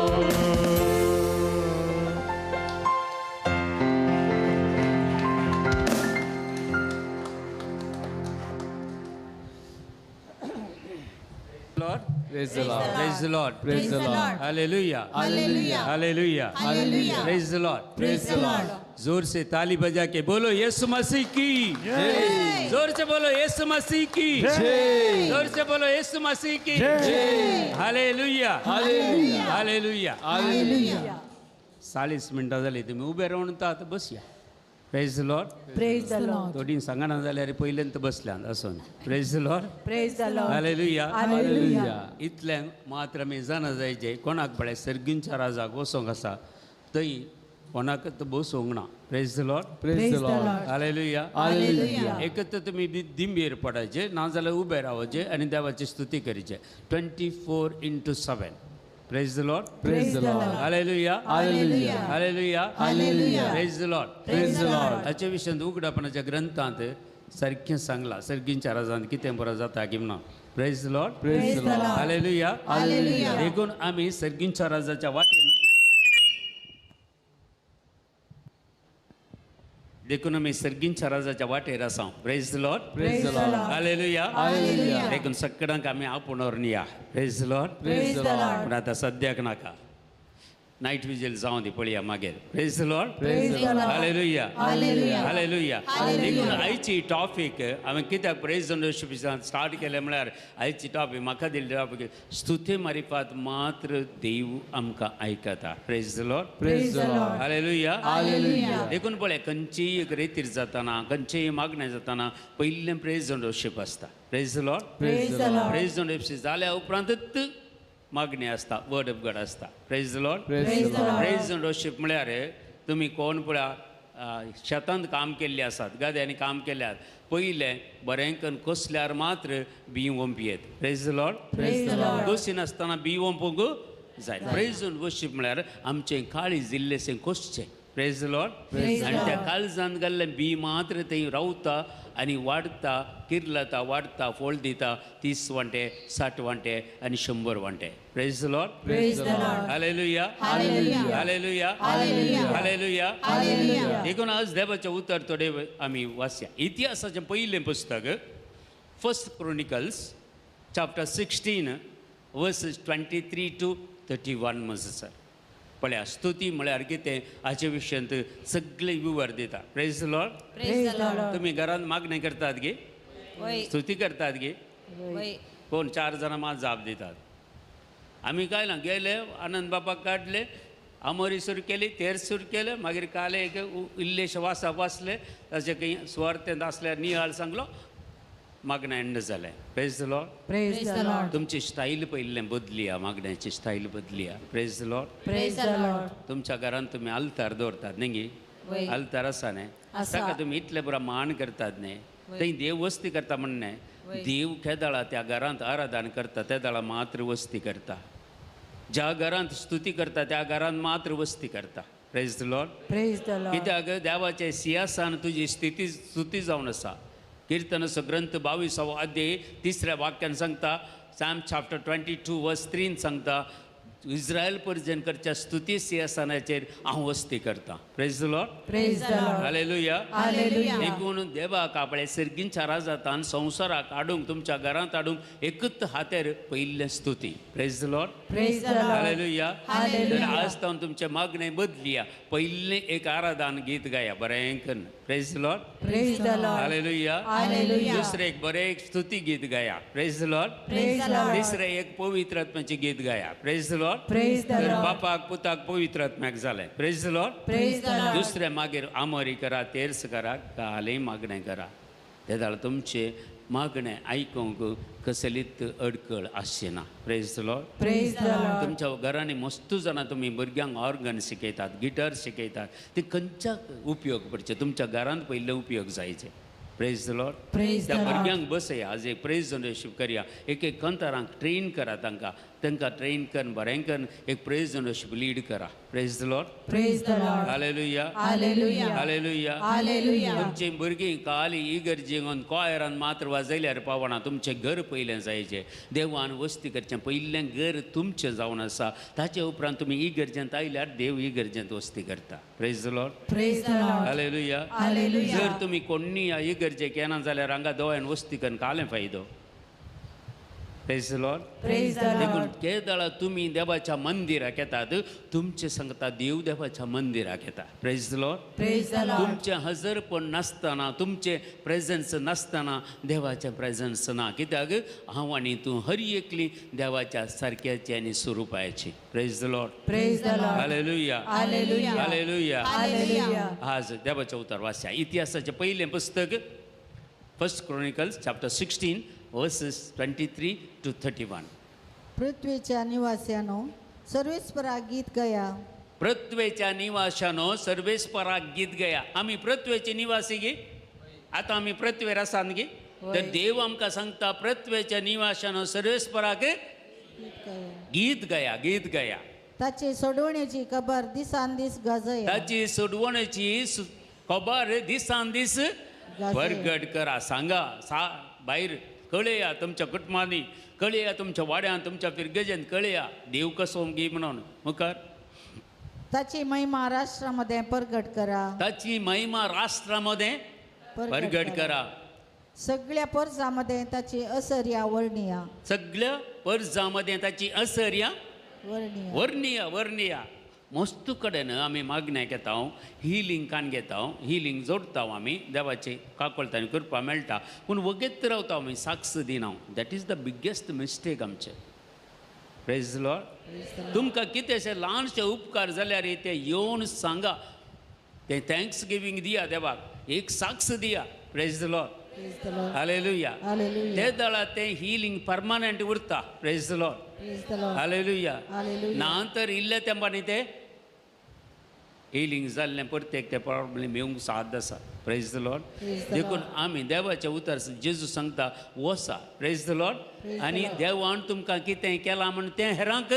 Lord. Praise the Lord. Praise the Lord. Praise the Lord. Hallelujah. Hallelujah. Hallelujah. Hallelujah. Praise the Lord. Praise the Lord. जोर से ताली बजा के बोलो यीशु मसीह की जय। जोर से बोलो यीशु मसीह की जय। जोर से बोलो यीशु मसीह की जय। हालेलुया। हालेलुया। हालेलुया। हालेलुया। 40 मिनटां जाली तुमी उबे रावन आतां बसया। Praise the Lord. Praise the Lord. थोडीं सांगना जाल्यार पयल्यान बसल्यान आसून। Praise the Lord. Praise the Lord. Hallelujah. Hallelujah. इतलें मात्र आमी जाणा जायचें कोणाक पळय सर्गींच्या राजाक वचोंक आसा थंय कोणाक बसूंक ना। Praise the Lord. Praise the Lord. Hallelujah. Hallelujah. एकत्र तुमी दिंबेर पडायचे नाजाल्यार उबे रावचे आनी देवाची स्तुती करचे 24/7। Praise the Lord. Praise the Lord. Hallelujah. Hallelujah. Hallelujah. Hallelujah. Praise the Lord. Praise the Lord. हाचे विशयांत उगडापणाच्या ग्रंथांत सारकें सांगलां सर्गींच्या राजांत कितें बरो जाता की म्हणून। Praise the Lord. Praise the Lord. Hallelujah. Hallelujah. देखून आमी सर्गींच्या राजाच्या वाटेन देखून आमी सर्गींच्या राजाच्या वाटेर आसा। Praise the Lord. Praise the Lord. Hallelujah. Hallelujah. देखून सगळ्यांक आमी आपोवन या। Praise the Lord. Praise the Lord. पूण आतां सद्याक नाका, नायट विजील जावं दी पळया मागीर। Praise the Lord. Praise the Lord. Hallelujah. Hallelujah. Hallelujah. Hallelujah. देखून आयची टॉपीक हांवें कित्याक प्रेज एंड वर्शिप स्टार्ट केलें म्हळ्यार आयची टॉपीक म्हाका दिल्ली टॉपीक स्तुती मारिफात मात्र देव आमकां आयकता। Praise the Lord. Praise the Lord. Hallelujah. Hallelujah. देखून पळय खंयचीय एक रेतीर जातना खंयचेय मागणें जातना पयलें प्रेज एंड वर्शिप आसता। Praise the Lord. Praise the Lord. Praise and worship जाल्या उपरांतच मागणें आसता, वर्ड ऑफ गॉड आसता। Praise the Lord. Praise the Lord. Praise and worship म्हळ्यार तुमी कोण पळया शेतांत काम केल्ले आसात, गाद्यांनी काम केल्यात, पयलें बरें करून कसल्यार मात्र बी ओंपयेत। Praise the Lord. Praise the Lord. कशी नासतना बी ओंपूंक जाय। प्रेज एंड वर्शिप म्हळ्यार आमचें काळीज इल्लेशें कसचें। Praise the Lord. आनी त्या काळजान घाल्लें बी मात्र थंय रावता आनी वाडटा, किर्लता, वाडटा, फळ दिता, 30 वांटे, 60 वांटे आनी 100 वांटे। Praise the Lord. Praise the Lord. Hallelujah. Hallelujah. Hallelujah. Hallelujah. Hallelujah. Hallelujah. देखून आज देवाचें उतर थोडे आमी वाचया। इतिहासाचें पयलें पुस्तक 1 Chronicles chapter 16 verses 23 to 31 मज आसा। पळया स्तुती म्हळ्यार कितें हाचे विशयांत सगळे विवर दिता। Praise the Lord. Praise the Lord. तुमी घरांत मागणें करतात गे, स्तुती करतात गे? कोण 4 जाणां मात जाप दितात। आमी काय ना गेले आनंद बापाक काडले, आमोरी सुरू केली, तेर सुरू केलें, मागीर काले एक इल्लेशे वासा वाचले, ताचे खंय सुवार्थेंत आसल्यार निहाळ सांगलो, मागणें एंड जालें। Praise the Lord. Praise the Lord. तुमची स्टायल पयलें बदलिया, मागण्याची style Badaliya. Praise the Lord. Praise the Lord. तुमच्या घरांत तुमी आल्तार दवरतात न्ही गे? आल्तार आसा न्ही, ताका तुमी इतले पुरा मान करतात न्ही, थंय देव वस्ती करता म्हण न्ही, देव केदळा त्या घरांत आराधन करता तेदळा मात्र वस्ती करता। ज्या घरांत स्तुती करता त्या घरांत मात्र वस्ती करता। Praise the Lord. Praise the Lord. कित्याक देवाचे सिंहासन तुजी स्थिती स्तुती जावन आसा। कीर्तनाचो ग्रंथ 22वो अध्याय 3 वाक्यान सांगता, Psalm chapter 22 verse 3 सांगता, इस्रायल परजन करच्या स्तुती सिंहासनाचेर हांव वस्ती करता। Praise the Lord. Praise the Lord. Hallelujah. Hallelujah. देखून देवाक आपल्या सर्गींच्या राजातान संवसाराक हाडूंक तुमच्या घरांत हाडूंक एकच हातेर पयिल्लें स्तुती। Praise the Lord. Praise the Lord. Hallelujah. Hallelujah. आज तावन तुमचें मागणें बदलिया, पयिल्लें एक आराधन गीत गाया बरें करून। Praise the Lord. Praise the Lord. Hallelujah. Hallelujah. दुसरें एक बरें एक स्तुती गीत गाया। Praise the Lord. Praise the Lord. तिसरें एक पवित्र आत्म्याचें गीत गाया। Praise the Lord. Praise the Lord. बापाक पुताक पवित्र आत्म्याक जालें। Praise the Lord. Praise the Lord. दुसरें मागीर आमोरी करा, तेर्स करा, कालें मागणें करा, तेदाळ तुमचें मागणें आयकूंक कसलीच अडकळ आसची ना. Praise the Lord. Praise the Lord. तुमच्या घरांनी मस्त जाणां तुमी भुरग्यांक ऑर्गन शिकयतात, गिटार शिकयतात, ते खंयच्याक उपयोग पडचे तुमच्या घरांत पयले उपयोग जायचे. Praise the Lord. Praise the त्या लॉर्ड. भुरग्यांक बसया, आज एक प्रेज वर्शिप करया, एक एक कंतारांक ट्रेन करा, तांकां तांकां ट्रेन करून बरें करून एक प्रेज वर्शिप लीड करा. Praise the Lord. Praise the Lord. Hallelujah. Hallelujah. Hallelujah. Hallelujah. तुमची भुरगीं काली इगर्जेन कॉयरान मात्र वाजयल्यार पावना, तुमचें घर पयलें जायचें. देवान वस्ती करचें पयलें घर तुमचें जावन आसा, ताचे उपरांत तुमी इगर्जेंत आयल्यार देव इगर्जेंत वस्ती करता. Praise the Lord. Praise the Lord. Hallelujah. Hallelujah. जर तुमी कोण्णी ह्या इगर्जेक येना जाल्यार हांगा दोळ्यान वस्ती करून कालें फायदो. Praise the Lord. Praise the देखून लॉर्ड. केदळा तुमी देवाच्या मंदिराक येतात, तुमचें सांगता देव देवाच्या मंदिराक येता. Praise the Lord. Praise the Lord. तुमचें हजरपण नासतना, तुमचें प्रेजन्स नासतना देवाचें प्रेजन्स ना. कित्याक हांव आनी तूं हर एकली देवाच्या सारक्याची आनी स्वरुपाची. Praise the Lord. Praise the Lord. Hallelujah. Hallelujah. Hallelujah. Hallelujah. आज देवाचें उतर वाचया. इतिहासाचें पयलें पुस्तक First Chronicles chapter 16 verses 23 to 31. पृथ्वीच्या निवास्यानो सर्वेस्परा गीत गया. पृथ्वेच्या निवाशानो सर्वेस्पराक गीत गया. आमी पृथ्वेचे निवासी गी, आतां आमी पृथ्वेर आसात गी, तर देव आमकां सांगता पृथ्वेच्या निवाशानो सर्वेस्पराक गीत गया. गीत गया, गीत गया. ताची सोडवणेची खबर दिसान दीस गाजया. ताची सोडवणेची खबर दिसान दीस परगट करा. सांगा सा भायर कळया, तुमच्या कुटुंबांनी कळया, तुमच्या वाड्यान, तुमच्या फिरगजेन कळया देव कसो गी म्हणून. मुखार ताची महिमा राष्ट्रामध्ये परगट करा. ताची महिमा राष्ट्रामध्ये परगट करा. सगळ्या परजामध्ये ताची असर्या वर्णिया. सगळ्या परजामध्ये ताची असर्या वर्णिया. वर्णिया वर्णिया. मस्त कडेन आमी मागण्या घेता, हिलींग कान घेता, हिलींग जोडटा आमी, देवाचे काकोळटा आनी कृपा मेळटा, पूण वगेत रावता आमी, साक्ष दिना. That is the biggest mistake आमचें. Praise the Lord. तुमकां कितेंशें ल्हानशे उपकार जाल्यार ते येवन सांगा, ते thanks giving दिया देवाक, एक साक्ष दिया. Praise the Lord. Praise the Lord. Hallelujah. Hallelujah. ते दळा तें हिलींग परमनंट उरता. Praise the Lord. Praise the Lord. Hallelujah. Hallelujah. ना तर इल्लें तेंपानी तें हिलींग जाल्लें प्रत्येक तें प्रॉब्लेम येवंक साद आसा. Praise the Lord. Praise the देखून आमी देवाचें उतर जेजू सांगता वसा. Praise the Lord. Praise the आनी Lord. देवान तुमकां कितें केलां म्हण तें हेरांक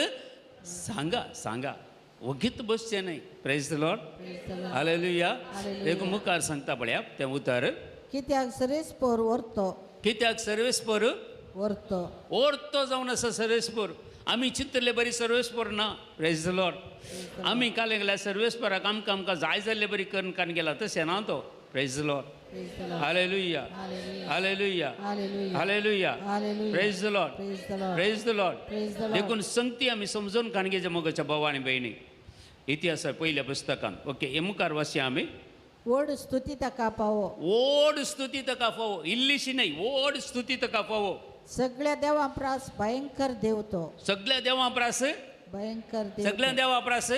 सांगा, सांगा, वगीत बसचें न्हय. Praise the Lord. Praise the Lord. Hallelujah. Hallelujah. देखून मुखार सांगता पळया तें उतर, कित्याक सर्वेस्पोर व्हरतो. कित्याक सर्वेस्पोर व्हरतो. ओरतो जावन आसा सर्वेस्पोर. आमी चिंतले बरी सर्वेस्पोर ना. Praise the Lord. आमी काल गेल्या सर्वेस्पोराक आमकां आमकां जाय जाल्ले बरी करून कान गेला तशें ना तो. Praise the Lord. Praise the Lord. Hallelujah. Hallelujah. Hallelujah. Hallelujah. Hallelujah. Hallelujah. Praise the Lord. Praise the Lord. Praise the Lord. Praise the Lord. देखून संगती आमी समजून काणगेच्या मोगाच्या भाव आनी भयणी इतिहास पयल्या पुस्तकान. ओके, हे मुखार वाचया आमी. व्हड स्तुती ताका पावो. व्हड स्तुती ताका फावो, इल्लीशी न्हय, व्हड स्तुती ताका फावो. सगळ्या देवां प्रास भयंकर देव तो. सगळ्या देवां प्रास, भयंकर देव. सगळ्या देवां प्रास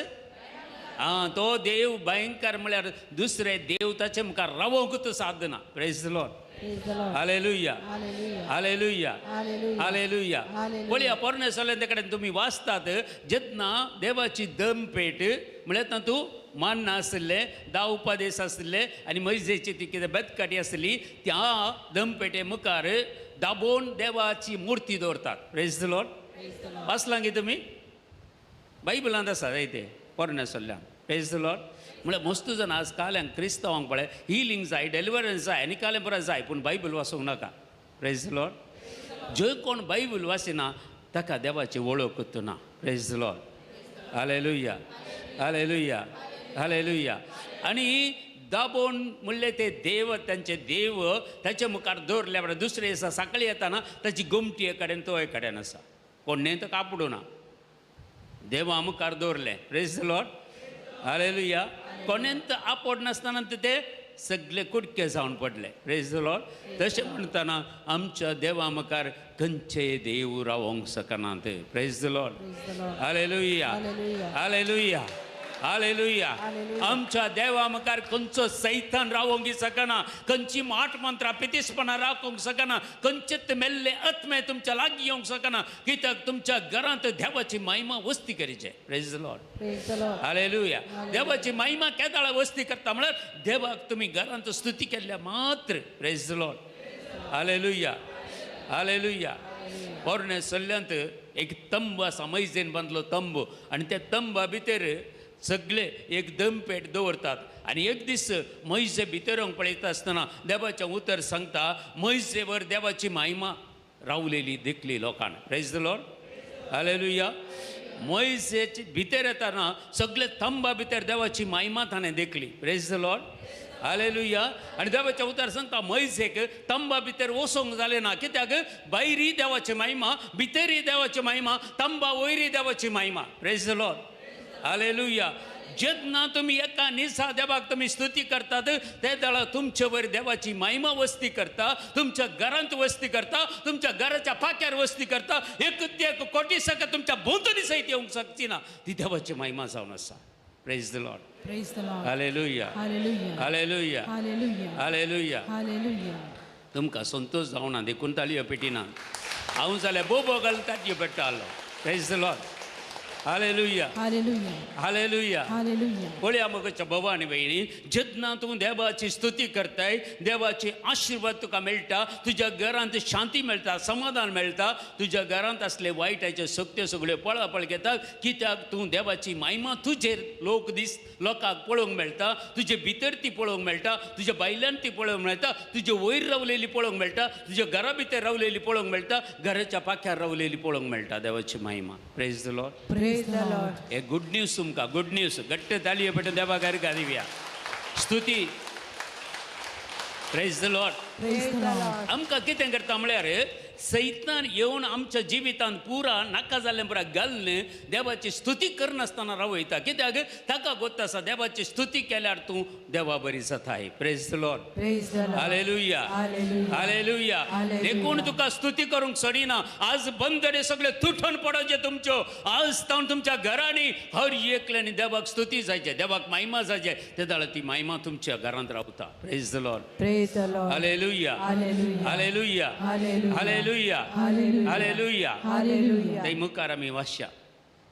आं तो देव भयंकर म्हळ्यार दुसरे देव ताचे मुखार रावोंकूच साद ना. Praise the Lord. Praise the Lord. Hallelujah. Hallelujah. Hallelujah. Hallelujah. Hallelujah. Hallelujah. पळया पोरणे सल्ले कडेन तुमी वाचतात जेन्ना देवाची दमपेट म्हळ्यार तातूंत मान्न आशिल्लें, 10 उपदेश आशिल्ले आनी मयजेची ती कितें बेतकाटी आसली, त्या दमपेटे मुखार दाबोवन देवाची मुर्ती दवरतात. Praise the Lord. वाचलां गी तुमी बायबलांत आसा जायते पोरण्या सल्ल्यान. Praise the Lord. म्हळ्यार मस्त जाण आज काल्यांक क्रिस्तांवांक पळय हिलींग जाय, डेलिवरन्स जाय आनी कालें पुराय जाय, पूण बायबल वाचूंक नाका. Praise the Lord. जे कोण बायबल वाचिना ताका देवाची वळखूच ना. Praise the Lord. Hallelujah. Hallelujah. Hallelujah. आनी दाबोवन म्हणलें ते देव तांचे देव ताचे मुखार दवरल्या बरोबर दुसरे दिसा सकाळीं येताना ताची गोमटी एक कडेन तो एक कडेन आसा, कोणें तो कापडूं ना, देवा मुखार दवरलें. Praise the Lord. Hallelujah. कोणेंत आपोड नासतना ते सगळे कुडके जावन पडले. Praise the Lord. तशें म्हणटना आमच्या देवा मुखार खंयचेय देव रावोंक शकनात. Praise the Lord. Hallelujah. Hallelujah. Hallelujah. आमच्या देवा मुखार खंयचो सैतान रावोंक शकना, खंयची माट मंत्रां पितीसपणां राखूंक शकना, खंयचेच मेल्ले आत्मे तुमच्या लागीं येवंक शकना, कित्याक तुमच्या घरांत देवाची महिमा वस्ती करीचे. Praise the Lord. Hallelujah. देवाची महिमा केदाळा वस्ती करता म्हळ्यार देवाक तुमी घरांत स्तुती केल्ल्या मात्र. Praise the Lord. Hallelujah. Hallelujah. पोरणे सल्ल्यांत एक तंब आसा, मैजेन बांदलो तंब, आनी त्या तंबा भितर सगळे एक दमपेट दवरतात. आनी एक दीस मैजे भितर येवंक पळयता आसतना देवाचें उतर सांगता, मैजेवर देवाची महिमा रावलेली देखली लोकांक. Praise the Lord. Hallelujah. मैजेचे भितर येताना सगळे तंबा भितर देवाची महिमा ताणें देखली. Praise the Lord. Hallelujah. आनी देवाचें उतर सांगता मैजेक तंबा भितर वचोंक जालें ना, कित्याक भायरी देवाची महिमा, भितरी देवाची महिमा, तंबा वयरी देवाची महिमा. Praise the Lord. Hallelujah. जेन्ना तुमी एका निसा देवाक तुमी स्तुती करतात ते वेळार तुमचे वयर देवाची महिमा वस्ती करता, तुमच्या घरांत वस्ती करता, तुमच्या घराच्या पाक्यार वस्ती करता. एक एक कोटी सगळं तुमच्या भोंवतणी सयत येवंक शकची ना, ती देवाची महिमा जावन आसा. Praise the Lord. Praise the Lord. Hallelujah. Hallelujah. Hallelujah. Hallelujah. Hallelujah. Hallelujah. तुमकां संतोश जावना देखून ताळयो पेटिना, हांव जाल्यार बोबो घालून ताळयो पेट्टालो. Praise the Lord. Hallelujah. Hallelujah. Hallelujah. Hallelujah. पळया मगच्या बाबा आनी भयणी, जेन्ना तूं देवाची स्तुती करताय, देवाची आशिर्वाद तुका मेळटा, तुज्या घरांत शांती मेळटा, समाधान मेळटा, तुज्या घरांत आसले वायटाच्यो शक्त्यो सगळ्यो पळापळ घेता, कित्याक तूं देवाची महिमा तुजेर लोक दीस लोकांक पळोवंक मेळटा, तुजे भितर ती पळोवंक मेळटा, तुज्या बायल्यान ती पळोवंक मेळटा, तुजे वयर रावलेली पळोवंक मेळटा, तुज्या घरा भितर रावलेली पळोवंक मेळटा, घराच्या पाख्यार रावलेली पळोवंक मेळटा देवाची महिमा. Praise the Lord. Praise the Lord. हे गुड न्यूज तुमकां, गुड न्यूज. घट्ट ताळयो पेटून देवाक दिवया स्तुती. Praise the Lord. Praise the Lord. आमकां कितें करता म्हळ्यार सैतान येवन आमच्या जिवितांत पुरा नाका जाल्लें पुरा घालून देवाची स्तुती करनासतना रावयता, कित्याक ताका गोत आसा देवाची स्तुती केल्यार तूं देवा बरी जाताय. Praise the Lord. Praise the Lord. Hallelujah. Hallelujah. देखून तुका स्तुती करूंक सोडिना. आज बंदरे सगळे तुटून पडोवचे तुमच्यो. आज तावन तुमच्या घरांनी हर एकल्यानी देवाक स्तुती जायचे, देवाक महिमा जायचे, ते जाल्यार ती महिमा तुमच्या घरांत रावता. Praise the Lord. Praise the Lord. Hallelujah. Hallelujah. Hallelujah. Hallelujah. Hallelujah. ते मुखार आमी वाचया.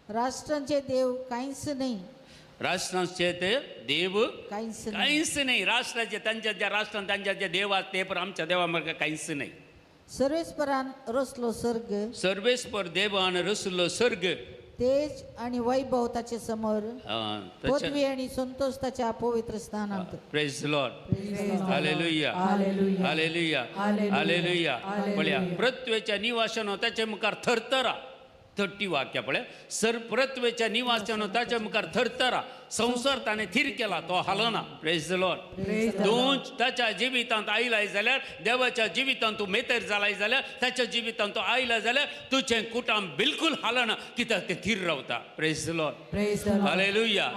राष्ट्रांचे देव कांयच नाही, राष्ट्रांचे ते देव कांयच नाही, कांयच नाही. राष्ट्राचे तांच्या ज्या राष्ट्रांत तांच्या जे देव आसा ते पण आमच्या देवा मुखार कांयच नाही. सर्वेस्परान रचलो स्वर्ग, सर्वेस्पर देवान रचलो स्वर्ग, तेज आणि वैभव ताचे समोर, पदवी आणि संतोष ताच्या पवित्र स्थानांत. Praise the Lord. Hallelujah. Hallelujah. Hallelujah. पळया पृथ्वेच्या निवासानो ताचे मुखार थरथरा. 30 वाक्य पळय. सर पृथ्वेच्या निवासानो ताच्या मुखार थरथरा, संवसार ताणें थीर केला, तो हालना. Praise the Lord. तूं ताच्या जिवितांत आयलाय जाल्यार, देवाच्या जिवितांत तूं मेतर जालाय जाल्यार, ताच्या जिवितांत तूं आयला जाल्यार तुजें कुटाम बिलकूल हालना, कित्याक तें थीर रावता. Praise the Lord. Hallelujah.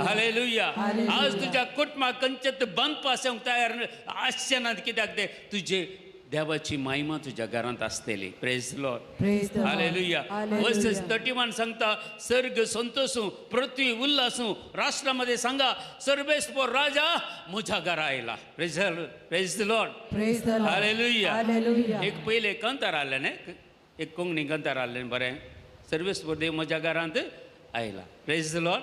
Hallelujah. आज तुज्या कुटुंबाक खंयचेच बांदपाक येवंक तयार आसचें ना, कित्याक तें तुजे देवाची महिमा तुज्या घरांत आसतली. Praise the Lord. Hallelujah. Verses 31 सांगता, सर्ग संतोषू, पृथ्वी उल्हासू, राष्ट्रामध्ये सांगा सर्वेस्पर राजा म्हज्या घरा आयला. Praise the Lord. Hallelujah. एक पयले कंतार आसलें न्ही, एक कोंकणी कंतार आसलें बरें, सर्वेस्पर देव म्हज्या घरांत आयला. Praise the Lord.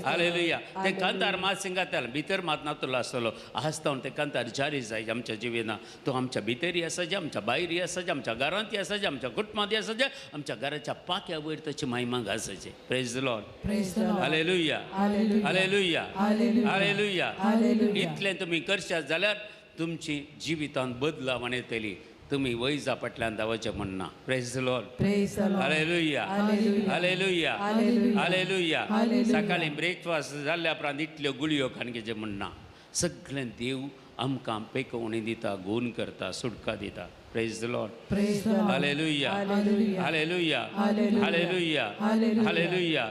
Hallelujah. ते कांतार मात सिंगाताल भितर मात नातलो आसतलो. आज तावन ते कांतार जारी जाय आमच्या जिवितांत. तो आमच्या भितरी आसा, आमच्या भायरी आसा, आमच्या घरांत आसा, आमच्या कुटुंबांत आसा, आमच्या घराच्या पाक्या वयर ताची महिमा गाजायची. Praise the Lord. Hallelujah. Hallelujah. Hallelujah. इतलें तुमी करशात जाल्यार तुमची जिवितांत बदलावण येतली. तुमी वैजा फाटल्यान धांवचें म्हणना. Praise the Lord. Hallelujah. Hallelujah. Hallelujah. सकाळीं ब्रेकफास्ट जाल्ल्या उपरांत इतल्यो गुळयो खावन घेवचें म्हणना. सगळें देव आमकां पेकोवणी दिता, गूण करता, सुटका दिता. Praise the Lord. Hallelujah. Hallelujah. Hallelujah. Hallelujah.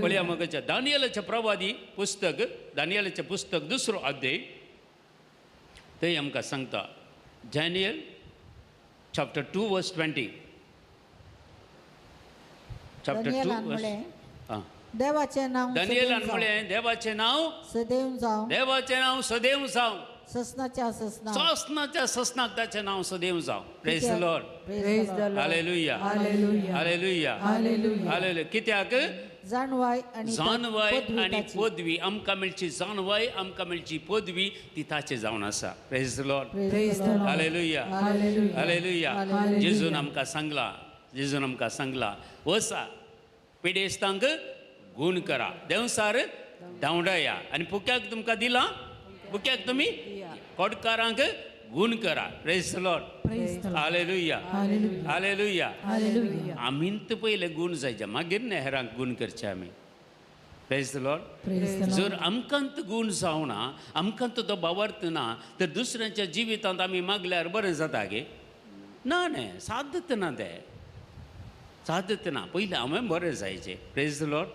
पळया मगच्या दानियलाचें प्रवादी पुस्तक, दानियलाचें पुस्तक दुसरो अध्याय, थंय आमकां सांगता, Daniel chapter 2 verse 20. Chapter 2 verse. देवाचें नांव दानियेलान म्हळें देवाचें नांव सदैव जावं, देवाचें नांव सदैव जावं, ससनाच्या ससनाक, ससनाच्या ससनाक ताचें नांव सदैव जावं. Praise the Lord. Praise the Lord. Hallelujah. Hallelujah. Hallelujah. Hallelujah. Hallelujah. कित्याक? जाणवाय आणि जाणवाय आनी पदवी, आमकां मेळची जाणवाय, आमकां मेळची पदवी ती ताचे जावन आसा. Praise the Lord. Praise the Lord. Hallelujah. Hallelujah. Hallelujah. जेजून आमकां सांगलां, जेजून आमकां सांगलां, वसा पिडेस्तांक गूण करा, देंवसार धांवडाया, आनी पुक्याक तुमकां दिलां, पुक्याक तुमी कोटकारांक गूण करा. Praise the Lord. Hallelujah. Hallelujah. आमींत पयले गूण जायचे, मागीर हेरांक गूण करचे आमी. Praise the Lord. जर आमकांत गूण जावना, आमकांत तो बावर्त ना, तर दुसऱ्यांच्या जिवितांत आमी मागल्यार बरें जाता गे? ना न्ही, सादत ना, तें सादत ना. पयलें हांवें बरें जायचें. Praise the Lord.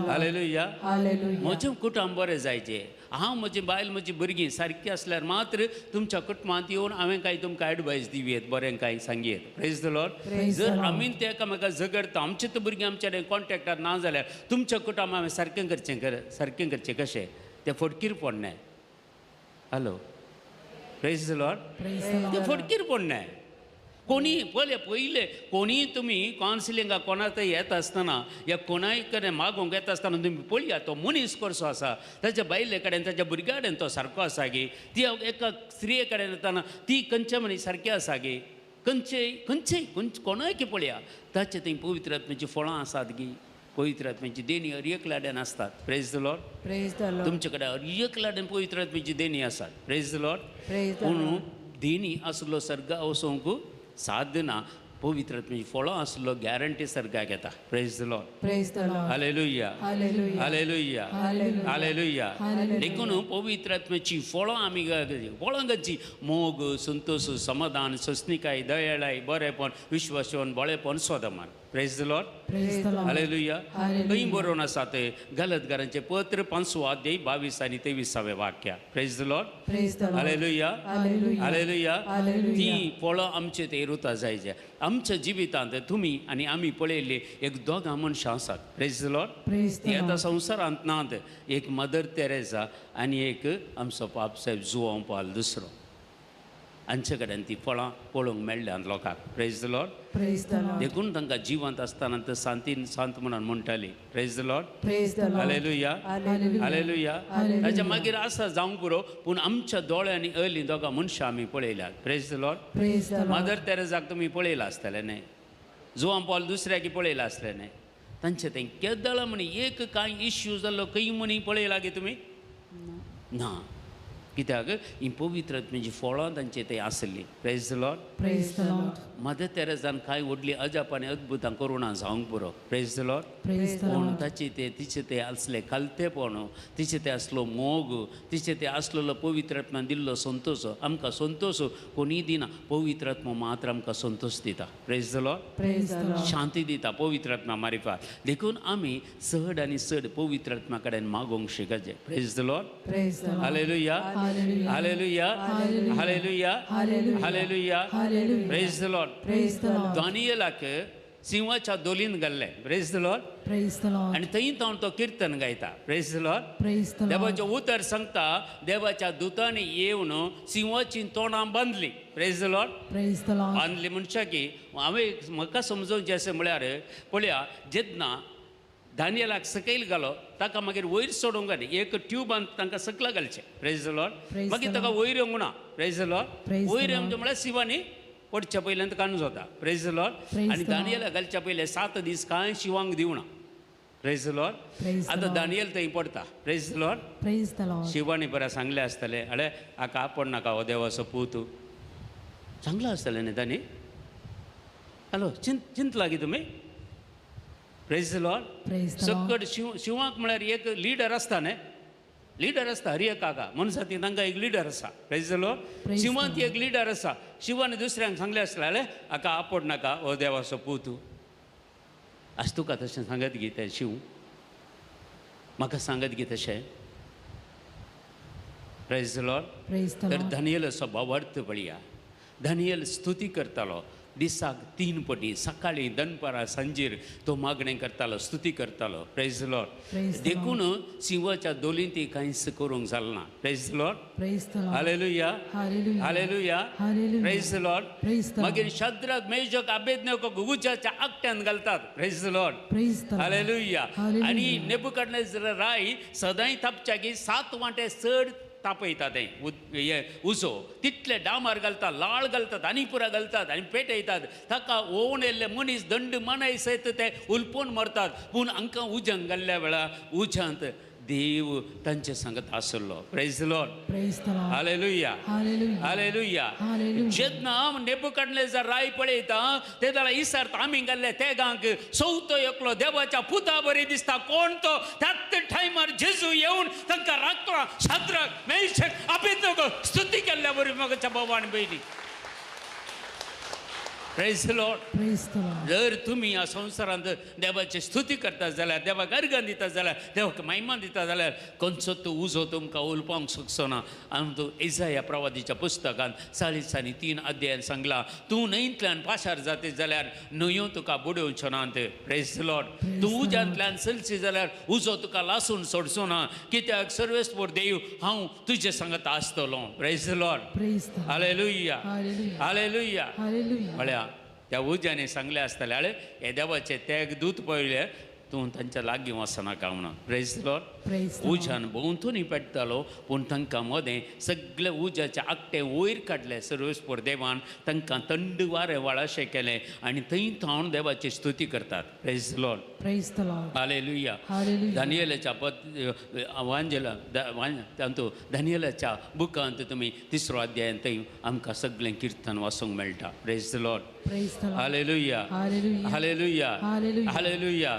Hallelujah. म्हजें कुटुंब बरें जायचें, हांव, म्हजी बायल, म्हजी भुरगीं सारकी आसल्यार मात्र तुमच्या कुटुंबांत येवन हांवें कांय तुमकां एडवायस दिवयेत, बरें कांय सांगयेत. Praise the Lord. जर आमी ते एकामेका झगडता, आमचे तर भुरगीं आमच्या कडेन कॉन्टेक्टार ना जाल्यार तुमच्या कुटुंब हांवें सारकें करचें, सारकें करचें कशें? तें फटकीर पडलें. Hello. Praise the Lord. तें फटकीर पडलें. कोणी पळय पयले कोणीय तुमी कावन्सिलिंगाक कोणा थंय येता आसतना या कोणाय कडेन मागूंक येता आसतना तुमी पळया तो मनीस कसो आसा, ताच्या बायले कडेन, ताच्या भुरग्या कडेन तो सारको आसा गे, ती एका स्त्रिये कडेन येतना ती खंयच्या मनीस सारकी आसा गे, खंयचेय खंयचेय कोणाय पळया ताचे थंय पवित्र आत्म्याचीं फळां आसात गी, पवित्र आत्म्याची देणी हर एकल्या कडेन आसतात. Praise the Lord. Praise the Lord. तुमचे कडेन हर एकल्या कडेन पवित्र आत्म्याची देणी आसात. Praise the Lord. पूण देणी आसलो सर्गा वचोंक साधना, पवित्र आत्म्याची फळां आसलो गॅरंटी सर्गाक येता. Praise the Lord. Praise the Lord. Hallelujah. Hallelujah. Hallelujah. देखून पवित्र आत्म्याची फळां आमी फळां खंयची? मोग, संतोष, समाधान, सोंसणीकाय, दयाळाय, बरेपण, विश्वासवन, बळेपण, स्वदमान. Praise the Lord. Hallelujah. खंय बरोवन आसा तें? गलतगारांचें पत्र 5वो अध्याय 22 आनी 23वें वाक्य. Praise the Lord. Hallelujah. Hallelujah. ती फळां आमचे ते रुता जायचे. आमच्या जिवितांत तुमी आनी आमी पळयल्ली एक दोगां मनशां आसात. Praise the Lord. ती आतां संवसारांत नात. एक मदर तेरेजा आनी एक आमचो पाप साहेब जुआंव पाल दुसरो. हांचे कडेन ती फळां पळोवंक मेळ्ळ्यांत लोकांक. Praise the Lord. देखून तांकां जिवंत आसतना ते शांतीन शांत म्हणून म्हणटाली. Praise the Lord. Hallelujah. Hallelujah. ताच्या मागीर आसा जावंक पुरो, पूण आमच्या दोळ्यांनी अयलीं दोगां मनशां आमी पळयल्यात. Praise the Lord. Mother तेरेजाक तुमी पळयलां आसतलें न्ही, जुआंव पॉल दुसऱ्याक पळयलां आसलें न्ही, तांचें तें केदळा म्हणी एक कांय इश्यू जाल्लो खंय म्हणी पळयला गे तुमी? ना. कित्याक? ही पवित्र आत्म्याचीं फळां तांचे थंय आसलीं. Praise the Lord. Praise the Lord. Mother तेरेजान कांय व्हडलीं अजापां आनी अद्भुतां करुणा जावंक पुरो. Praise the Lord. पूण ताचे ते तिचे ते आसले खालतेपण, तिचे ते आसलो मोग, तिचे ते आसलेलो पवित्र आत्म्यान दिल्लो संतोष. आमकां संतोष कोणीय दिना, पवित्र आत्मा मात्र आमकां संतोष दिता. Praise the Lord. शांती दिता पवित्र आत्मा मारिफात. देखून आमी चड आनी चड पवित्र आत्मा कडेन मागोवंक शिकचें. Praise the Lord. Hallelujah. Hallelujah. Hallelujah. Hallelujah. Praise the Lord. दानियेलाक सिंहाच्या दोलीन घाल्लें. Praise the Lord. आनी थंय तावन तो किर्तन गायता. Praise the Lord. देवाचें उतर सांगता, देवाच्या दुतांनी येवन सिंहाची तोंडां बांदली. Praise the Lord. बांदली म्हणच्या की हांवें म्हाका समजोवचें अशें म्हळ्यार पळया, जेन्ना दानियेलाक सकयल घालो ताका मागीर वयर सोडूंक जाय, एक ट्यूबान तांकां सकला घालचें. Praise the Lord. मागीर ताका वयर येवंक ना. Praise the Lord. वयर येवचें म्हळ्यार शिंवांनी पडच्या पयल्यान कानून जाता. Praise the Lord. आनी दानियेलाक घालच्या पयले 7 दीस कांय शिंवांक दिवना. Praise the Lord. आतां दानियल थंय पडटा. Praise the Lord. शिंवांनी बरें सांगलें आसतलें, अळे हाका आपोड नाका, हो देवाचो पूत. सांगलां आसतलें न्ही तांणी? हॅलो, चिंतला गी तुमी? Praise the Lord. सकट शिंवाक म्हळ्यार एक लिडर आसता न्ही, लिडर आसता हर एक काका मनशाती तांकां एक लिडर आसा. Praise the Lord. शिंवांत एक लिडर आसा. शिंवान दुसऱ्यांक सांगलें आसलें, अळे हाका आपोड नाका, हो देवाचो पूत. आज तुका तशें सांगत गी तें शिंव म्हाका सांगत गी तशें? Praise the Lord. तर दानियेलाचो भावार्थ पळया. दानियल स्तुती करतालो, दिसाक 3 पटी सकाळीं दनपारां सांजेर तो मागणें करतालो स्तुती करतालो. Praise Lord. देखून शिंवाच्या दोलींत ती कांयच करूंक जालें ना. Praise Lord. Hallelujah. Hallelujah. Praise Lord. मागीर शद्रक मेशक अबेदनेगोक उज्याच्या आकट्यान घालतात. Praise Lord. Hallelujah. आनी नेबुकदनेझर राय सदांय तापच्या की 7 वांटे चड तापयता तें उजो तितले डामार घालतात लाळ घालतात आनी पुरा घालतात आनी पेटयतात. ताका ओवन येयल्ले मनीस दंड मनाय सयत ते उलपोवन मरतात. पूण हांकां उज्यांक घाल्ल्या वेळार उज्यांत देव तांचे सांगत आसलो. Praise Lord. Hallelujah. Hallelujah. जेन्ना नेबुकदनेझर राय पळयता ते जाल्यार इसार आमी घाल्ले तेगांक चवथो एकलो देवाच्या पुता बरी दिसता कोण तो. त्याच टायमार जेजू येवन तांकां राखला. शद्रक मेशक अबेदनेगो स्तुती केल्ल्या बरी म्हाका बाबा आनी भयणी. Praise Lord. जर तुमी ह्या संवसारांत देवाची स्तुती करता जाल्यार देवाक अर्गां दिता जाल्यार देवाक महिमा दिता जाल्यार खंयचो तो उजो तुमकां उलपावंक शकचो ना. आनी तूं इजाया प्रवादीच्या पुस्तकांत 43 अध्यायान सांगला तूं न्हंयंतल्यान पाशार जाता जाल्यार न्हंयो तुका बुडोवच्यो नात. Praise Lord. तूं उज्यांतल्यान चलशी जाल्यार उजो तुका लासून सोडचो ना कित्याक सर्वेस्पर देव हांव तुजे सांगत आसतलो. Praise Lord. Hallelujah. Hallelujah. म्हळ्यार त्या उज्याने सांगले आसतले आळे हे देवाचे तेग दूत पळयले तूं तांच्या लागीं वचनाका म्हणून. Praise Lord. उज्यान भोंवतणी पेट्टालो पूण तांकां मदें सगळे उज्याचे आकटे वयर काडले सर्वेस्पर देवान तांकां थंड वारें वाळाशें केलें आनी थंय थावन देवाची स्तुती करतात. Praise Lord. Hallelujah. दानियलाच्या वांजेला तातूंत दानियलाच्या बुकांत तुमी 3 अध्यायान थंय आमकां सगळें किर्तन वाचूंक मेळटा. Praise Lord. Hallelujah. Hallelujah. Hallelujah.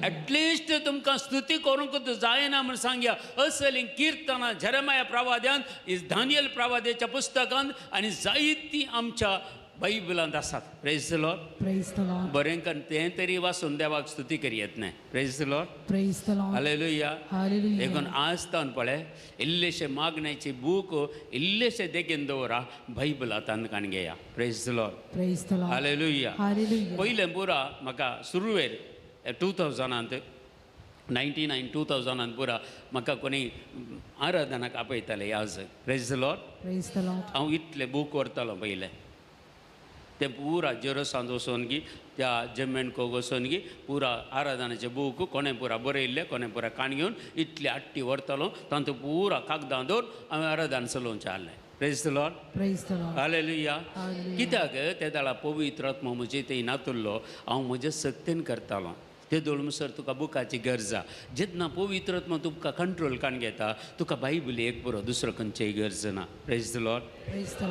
At least तुमकां स्तुती करूंक जायना म्हूण सांगया असलीं किर्तनां जेरेमाया प्रवाद्यान दानियल प्रवाद्याच्या पुस्तकांत आनी जायतीं आमच्या बायबलांत आसात. Praise Lord. बरें करून तें तरी वाचून देवाक स्तुती करी येत न्हय. Praise Lord. Hallelujah. देखून आज तावन पळय इल्लेशे मागण्याची बूक इल्लेशे देगेन दवरा बायबल हातान काण घेया. Praise Lord. Hallelujah. पयलें पुरा म्हाका सुरवेर 2000 99 2000 पुरा म्हाका कोणी आराधनाक आपयताले आज. Praise Lord. हांव इतले बूक व्हरतालो पयलें ते पुरा जेरोसांत वचोन गी त्या जमेणको वचोन गी पुरा आराधनाचे बूक कोणें पुरा बरयल्ले कोणें पुरा काण घेवन इतले आट्टी व्हरतालो तांतूं पुरा कागदां दवर हांवें आराधन चलोवचें आहलें. Praise Lord. Hallelujah. कित्याक ते दाळा पवित्र आत्मा म्हजे थंय नातुल्लो हांव म्हजे सक्तेन करतालो. ते दोळमसर तुका बुकाची गरज आसा. जेन्ना पवित्र आत्मा तुमकां कंट्रोल काण घेता तुका बायबल एक बरो दुसरो खंयचीय गरज ना. Praise Lord.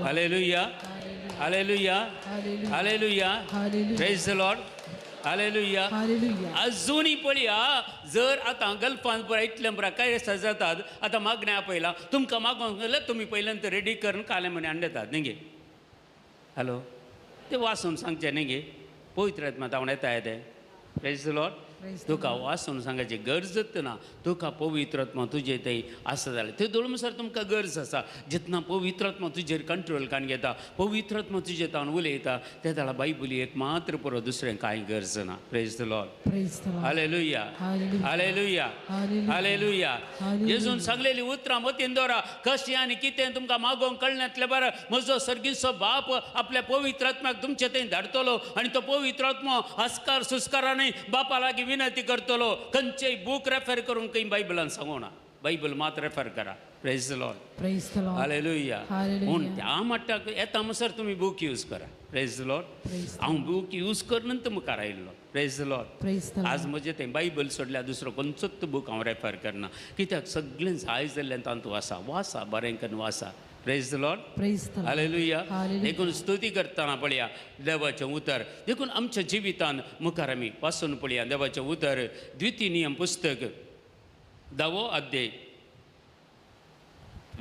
Hallelujah. Hallelujah. Hallelujah. Praise Lord. Hallelujah. अजूनय पळया जर आतां गल्फान पुरा इतलें पुरा काय जातात आतां मागण्या पयला तुमकां मागोंक जाल्यार तुमी पयल्यान रेडी करून काले म्हणे हाडून येतात न्ही गे. हॅलो ते वाचून सांगचें न्ही गे पवित्र आत्मा तावण येता तें. Praise Lord. तुका वाचून सांगाची गरजच ना. तुका पवित्र आत्मा तुजे थंय आसा जाल्यार ते दोळमसर तुमकां गरज आसा. जेन्ना पवित्र आत्मा तुजेर कंट्रोल काण घेता पवित्र आत्मा तुजे तावन उलयता ते जाल्यार बायबली एक मात्र पुरो दुसरें कांय गरज ना. Praise Lord. Hallelujah. Hallelujah. Hallelujah. जेजून सांगलेली उतरां मतीन दवरा कशें आनी कितें तुमकां मागोवंक कळनातलें बरें म्हजो सर्गीचो बाप आपल्या पवित्र आत्म्याक तुमचे थंय धाडटलो आनी तो पवित्र आत्मो हस्कार सुस्कारांनी बापा लागीं विनंती करतलो. खंयचेय बूक रेफर करूंक खंय बायबलान सांगूना. बायबल मात रेफर करा. Praise Lord. Hallelujah. पूण त्या मट्टाक येता म्हणसर तुमी बूक यूज करा. Praise Lord. हांव बूक यूज करून मुखार आयिल्लो. Praise Lord. आज म्हजें तें बायबल सोडल्यार दुसरो खंयचोच बूक हांव रेफर करना कित्याक सगळें जाय जाल्ल्यान तातूंत आसा. वाचा बरें करून वाचा. Praise Lord. Hallelujah. देखून स्तुती करतना पळया देवाचें उतर. देखून आमच्या जिवितान मुखार आमी वाचून पळया देवाचें उतर. द्वितीय नियम पुस्तक 10वो अध्याय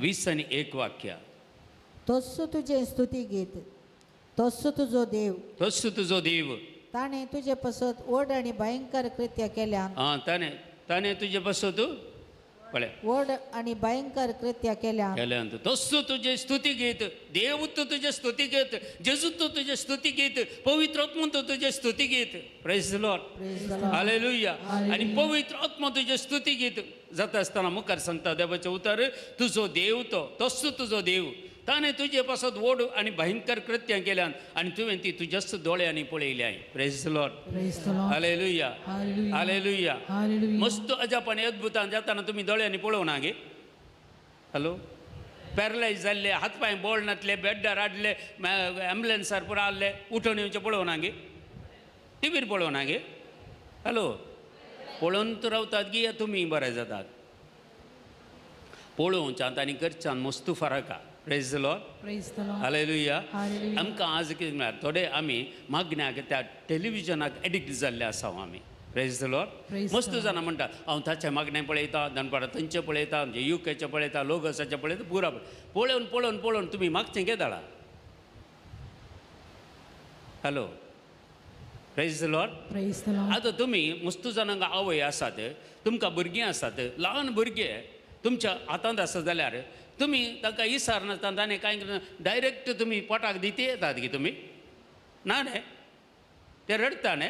20 आनी 1 वाक्य. तोच तुजें स्तुती गीत तोच तुजो देव तोच तुजो देव ताणें तुजे पसत व्हड आनी भयंकर कृत्य केल्यान. आं ताणें ताणें तुजे पसत व्हड आनी भयंकर कृत्या केल्या केल्यान. तसो तुजे स्तुती घेत देव तुजे स्तुती घेत, जेजू तुजे स्तुती घेत, पवित्र आत्मा तुजे स्तुती घेत. Praise the Lord. Hallelujah. आनी पवित्र आत्मा तुजे स्तुती घेत जाता आसतना मुखार सांगता देवाचें उतर, तुजो देव तो तसो तुजो देव ताणें तुजे पासत व्हड आनी भयंकर कृत्यां केल्यान आनी तुवें ती तुज्याच दोळ्यांनी पळयल्याय. Praise the Lord. Hallelujah. Hallelujah. मस्त अजाप आनी अद्भुतान जाताना तुमी दोळ्यांनी पळोवना गे? हॅलो, पॅरलायज जाल्ले, हात पांय बोळ नातले, बेड्डार हाडले, एम्बुलन्सार पुरा हाडले, उठून येवचें पळोवना गे? टिवीर पळोवना गे? हॅलो, पळोवन रावतात गी तुमी बरें जातात? पळोवच्यान आनी करच्यान मस्त फरक आहा. Praise the Lord. Hallelujah. आमकां आज कितें म्हळ्यार थोडे आमी मागण्याक त्या टेलिविजनाक एडिक्ट जाल्ले आसा आमी. Praise the Lord. मस्त जाणां म्हणटा हांव ताचें मागणें पळयता, दनपारां थंयचें पळयता, आमचें युकेचें पळयता, लोगसाचें पळयता, पुरा पळोवन पळोवन पळोवन तुमी मागचें केदाळा? Hello, praise the Lord. आतां तुमी मस्त जाणांक आवय आसात, तुमकां भुरगीं आसात, ल्हान भुरगे तुमच्या हातांत आसा जाल्यार तुमी तांकां इसार नासतना ताणें कांय डायरेक्ट तुमी पोटाक दिती येतात गी तुमी? ना न्ही, ते रडटा न्ही,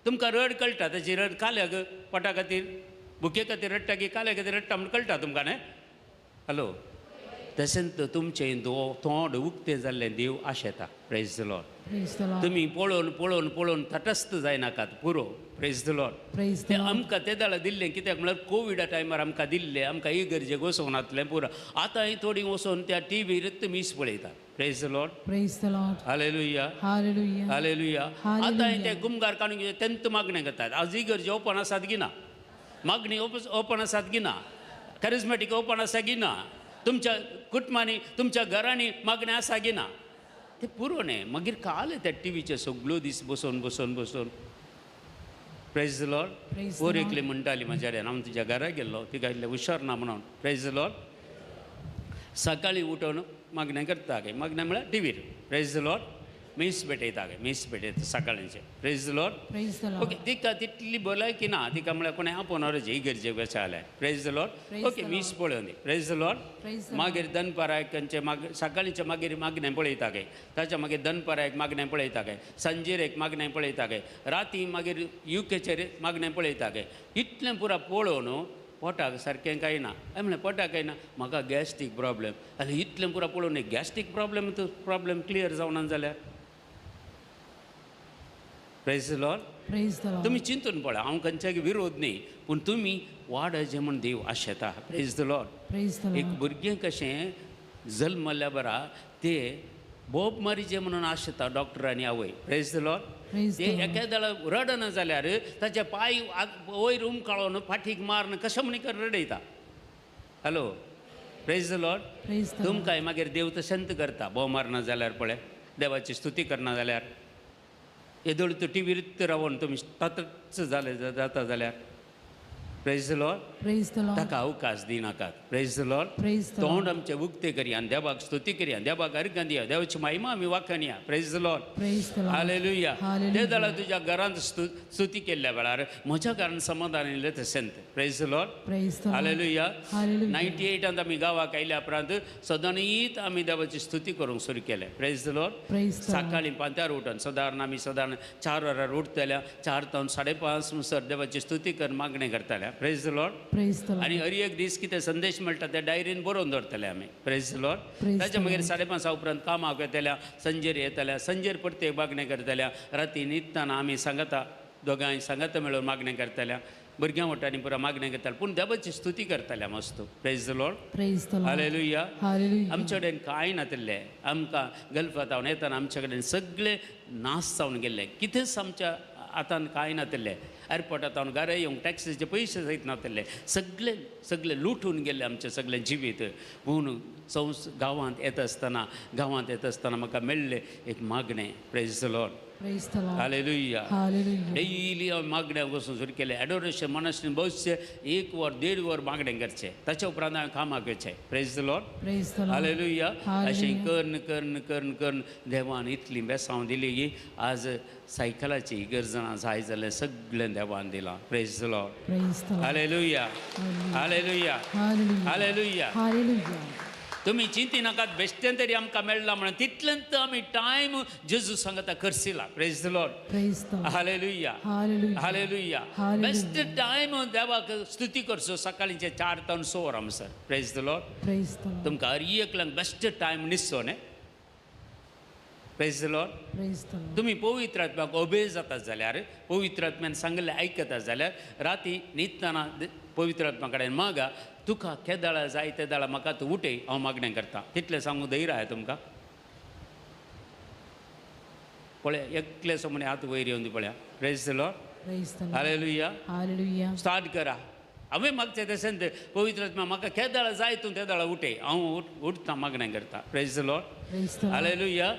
तुमकां रड कळटा, ताची रड काल्याक पोटा खातीर भुके खातीर रडटा की काल्या खातीर रडटा म्हूण कळटा तुमकां न्ही? हॅलो, तशेंच तुमचें तोंड उक्तें जाल्लें देव आशेता. Praise the Lord. तुमी पळोवन पळोवन पळोवन तटस्थ जायनाकात, पुरो. Praise the Lord. ते आमकां ते दाळा दिल्लें कित्याक म्हळ्यार कोविडा टायमार आमकां दिल्लें, आमकां इगर्जेक वचोंक नातलें पुरो. आतां ही थोडीं वचोन त्या टिवीर मीस पळयता. Praise the Lord. Hallelujah. Hallelujah. आतां ते गुमगार काडून घेवन तेंत मागणें करतात. आज इगर्जे ओपन आसात की ना? मागणी ओपन आसात की ना? करिज्मेटीक ओपन आसा की ना? तुमच्या कुटुंबांनी तुमच्या घरांनी मागणें आसा की ना? ते पुरो न्ही. मागीर काल त्या टिवीचे सगळ्यो दीस बसोवन बसोवन बसोवन. Praise the Lord. पोर एकली म्हणटाली म्हज्या कडेन, हांव तुज्या घरा गेल्लो, तिका इतलें हुशार ना म्हणून. Praise the Lord. सकाळीं उठोवन मागणें करता गे, मागणें म्हळ्यार टिवीर. Praise the Lord. मीस भेटयता गे, मीस भेटयता सकाळींचें. Praise the Lord. Okay, तिका तितली भलायकी ना, तिका म्हळ्यार कोणें आपोवनारचें इगर्जेक वचचें जाल्यार. Praise the Lord. Okay, मीस पळोवन दी. Praise the Lord. मागीर दनपाराक खंयचें मागीर सकाळींचें मागीर मागणें पळयता गे, ताच्या मागीर दनपाराक एक मागणें पळयता गे, सांजेर एक मागणें पळयता गे, राती मागीर युकेचेर मागणें पळयता गे. इतलें पुरा पळोवन पोटाक सारकें कांय ना. हांवें म्हणलें पोटाक कांय ना, म्हाका गॅस्ट्रीक प्रॉब्लेम. आनी इतलें पुरा पळोवन गॅस्ट्रीक प्रॉब्लेम प्रॉब्लेम क्लियर जावना जाल्यार. Praise the Lord. तुमी चिंतून पळय, हांव खंयच्याक विरोध न्ही, पूण तुमी वाडचें म्हूण देव आशेता. Praise the Lord. एक भुरगें कशें जल्मल्या बरा ते बोब मारीचें म्हणून आशेता डॉक्टरांनी आवय. Praise the Lord. ते एका वेळार रडना जाल्यार ताचे पांय वयर उमकाळोन फाटीक मारून कशें म्हण कर रडयता. Hello, praise the Lord. तुमकांय मागीर देव तशेंच करता, बोब मारना जाल्यार पळय, देवाची स्तुती करना जाल्यार, येदोळ तूं टिवीर रावन तुमी ततच जाले जाता जाल्यार. Praise the Lord. ताका अवकाश दिनाकात. Praise the Lord. तोंड आमचें उक्तें करया आनी देवाक स्तुती करया, देवाक अर्घां दिया, देवाची महिमा आमी वाखाणया. Praise the Lord. Hallelujah. ते जाल्यार तुज्या घरांत स्तुती केल्ल्या वेळार म्हज्या घरान समाधान येयलें तशेंच. Praise the Lord. Hallelujah. 98 आमी गांवाक आयल्या उपरांत सदांच आमी देवाची स्तुती करूंक सुरू केलें. Praise the Lord. सकाळीं पांत्यार उठून सदारण आमी सदारण 4 वरार उठतल्या, 4 तावन 5:30 म्हणसर देवाची स्तुती कर मागणें करताले. Praise the Lord. आनी हर एक दीस कितें संदेश मेळटा ते डायरीन बरोवन दवरतले आमी. Praise the Lord. ताच्या मागीर 5:30 उपरांत कामाक वेतल्या, संजेर येतल्या, संजेर परते मागणें करतल्या, राती न्हिदतना आमी सांगता दोगांय सांगाता मेळून मागणें करतल्या, भुरग्यां वटांनी पुरा मागणें करताले, पूण देवाची स्तुती करताले मस्त. Praise the Lord. Hallelujah. आमचे कडेन कांय नातिल्लें, आमकां गल्फांत जावन येतना आमचे कडेन सगळें नाश जावन गेल्लें, कितेंच आमच्या हातान कांय नातिल्लें. एअरपोर्टात हांव घरा येवंक टॅक्सीचे पयशे सयत नातिल्ले, सगळे सगळे लुटून गेल्ले आमचें सगळें जिवीत. पूण संस गांवांत येता आसतना म्हाका मेळ्ळें एक मागणें. Praise the Lord. Praise the Lord. Hallelujah. Hallelujah. Daily हांवें मागण्या वचून सुरू केलें. एडोरेशन मनशान बसचें 1 वर 1.5 वर मागणें करचें, ताच्या उपरांत हांवें कामाक वचचें. Praise the Lord. Praise the Lord. Hallelujah. अशें करून करून करून करून देवान इतली बेसांव दिली की आज सायकलाची गरज ना जाय जाल्यार सगळें देवान दिलां. Praise the Lord. Praise the Lord. Hallelujah. Hallelujah. Hallelujah. Hallelujah. तुमी चिंती नाकात, बेश्टें तरी आमकां मेळ्ळां म्हणून तितलेंच आमी टायम जेजू सांगता खर्चिला. Praise the Lord. Praise the Lord. Hallelujah. Hallelujah. Hallelujah. Best time देवाक स्तुती करचो सकाळींचे 4 ते 6 वरां म्हणसर. Praise the Lord. Praise the Lord. तुमकां हर एकल्यांक बेस्ट टायम निसचो न्ही. Praise the Lord. Praise the Lord. तुमी पवित्र आत्म्याक ओबे जाता जाल्यार, पवित्र आत्म्यान सांगिल्लें आयकता जाल्यार राती न्हिदतना पवित्र आत्मा कडेन मागा, तुका केदाळा जाय तेदाळा म्हाका तूं उठय, हांव मागणें करता. तितलें सांगूंक धैर्य आहा तुमकां? पळय एकले समोर हात वयर येवन दी पळया. Praise the Lord. Praise the Lord. Hallelujah. Hallelujah. Start करा. हांवें मागचें तशें पवित्र आत्मा म्हाका केदाळा जाय तूं तेदाळा उठय, हांव उठता मागणें करता. Praise the Lord. Praise the Lord. Hallelujah.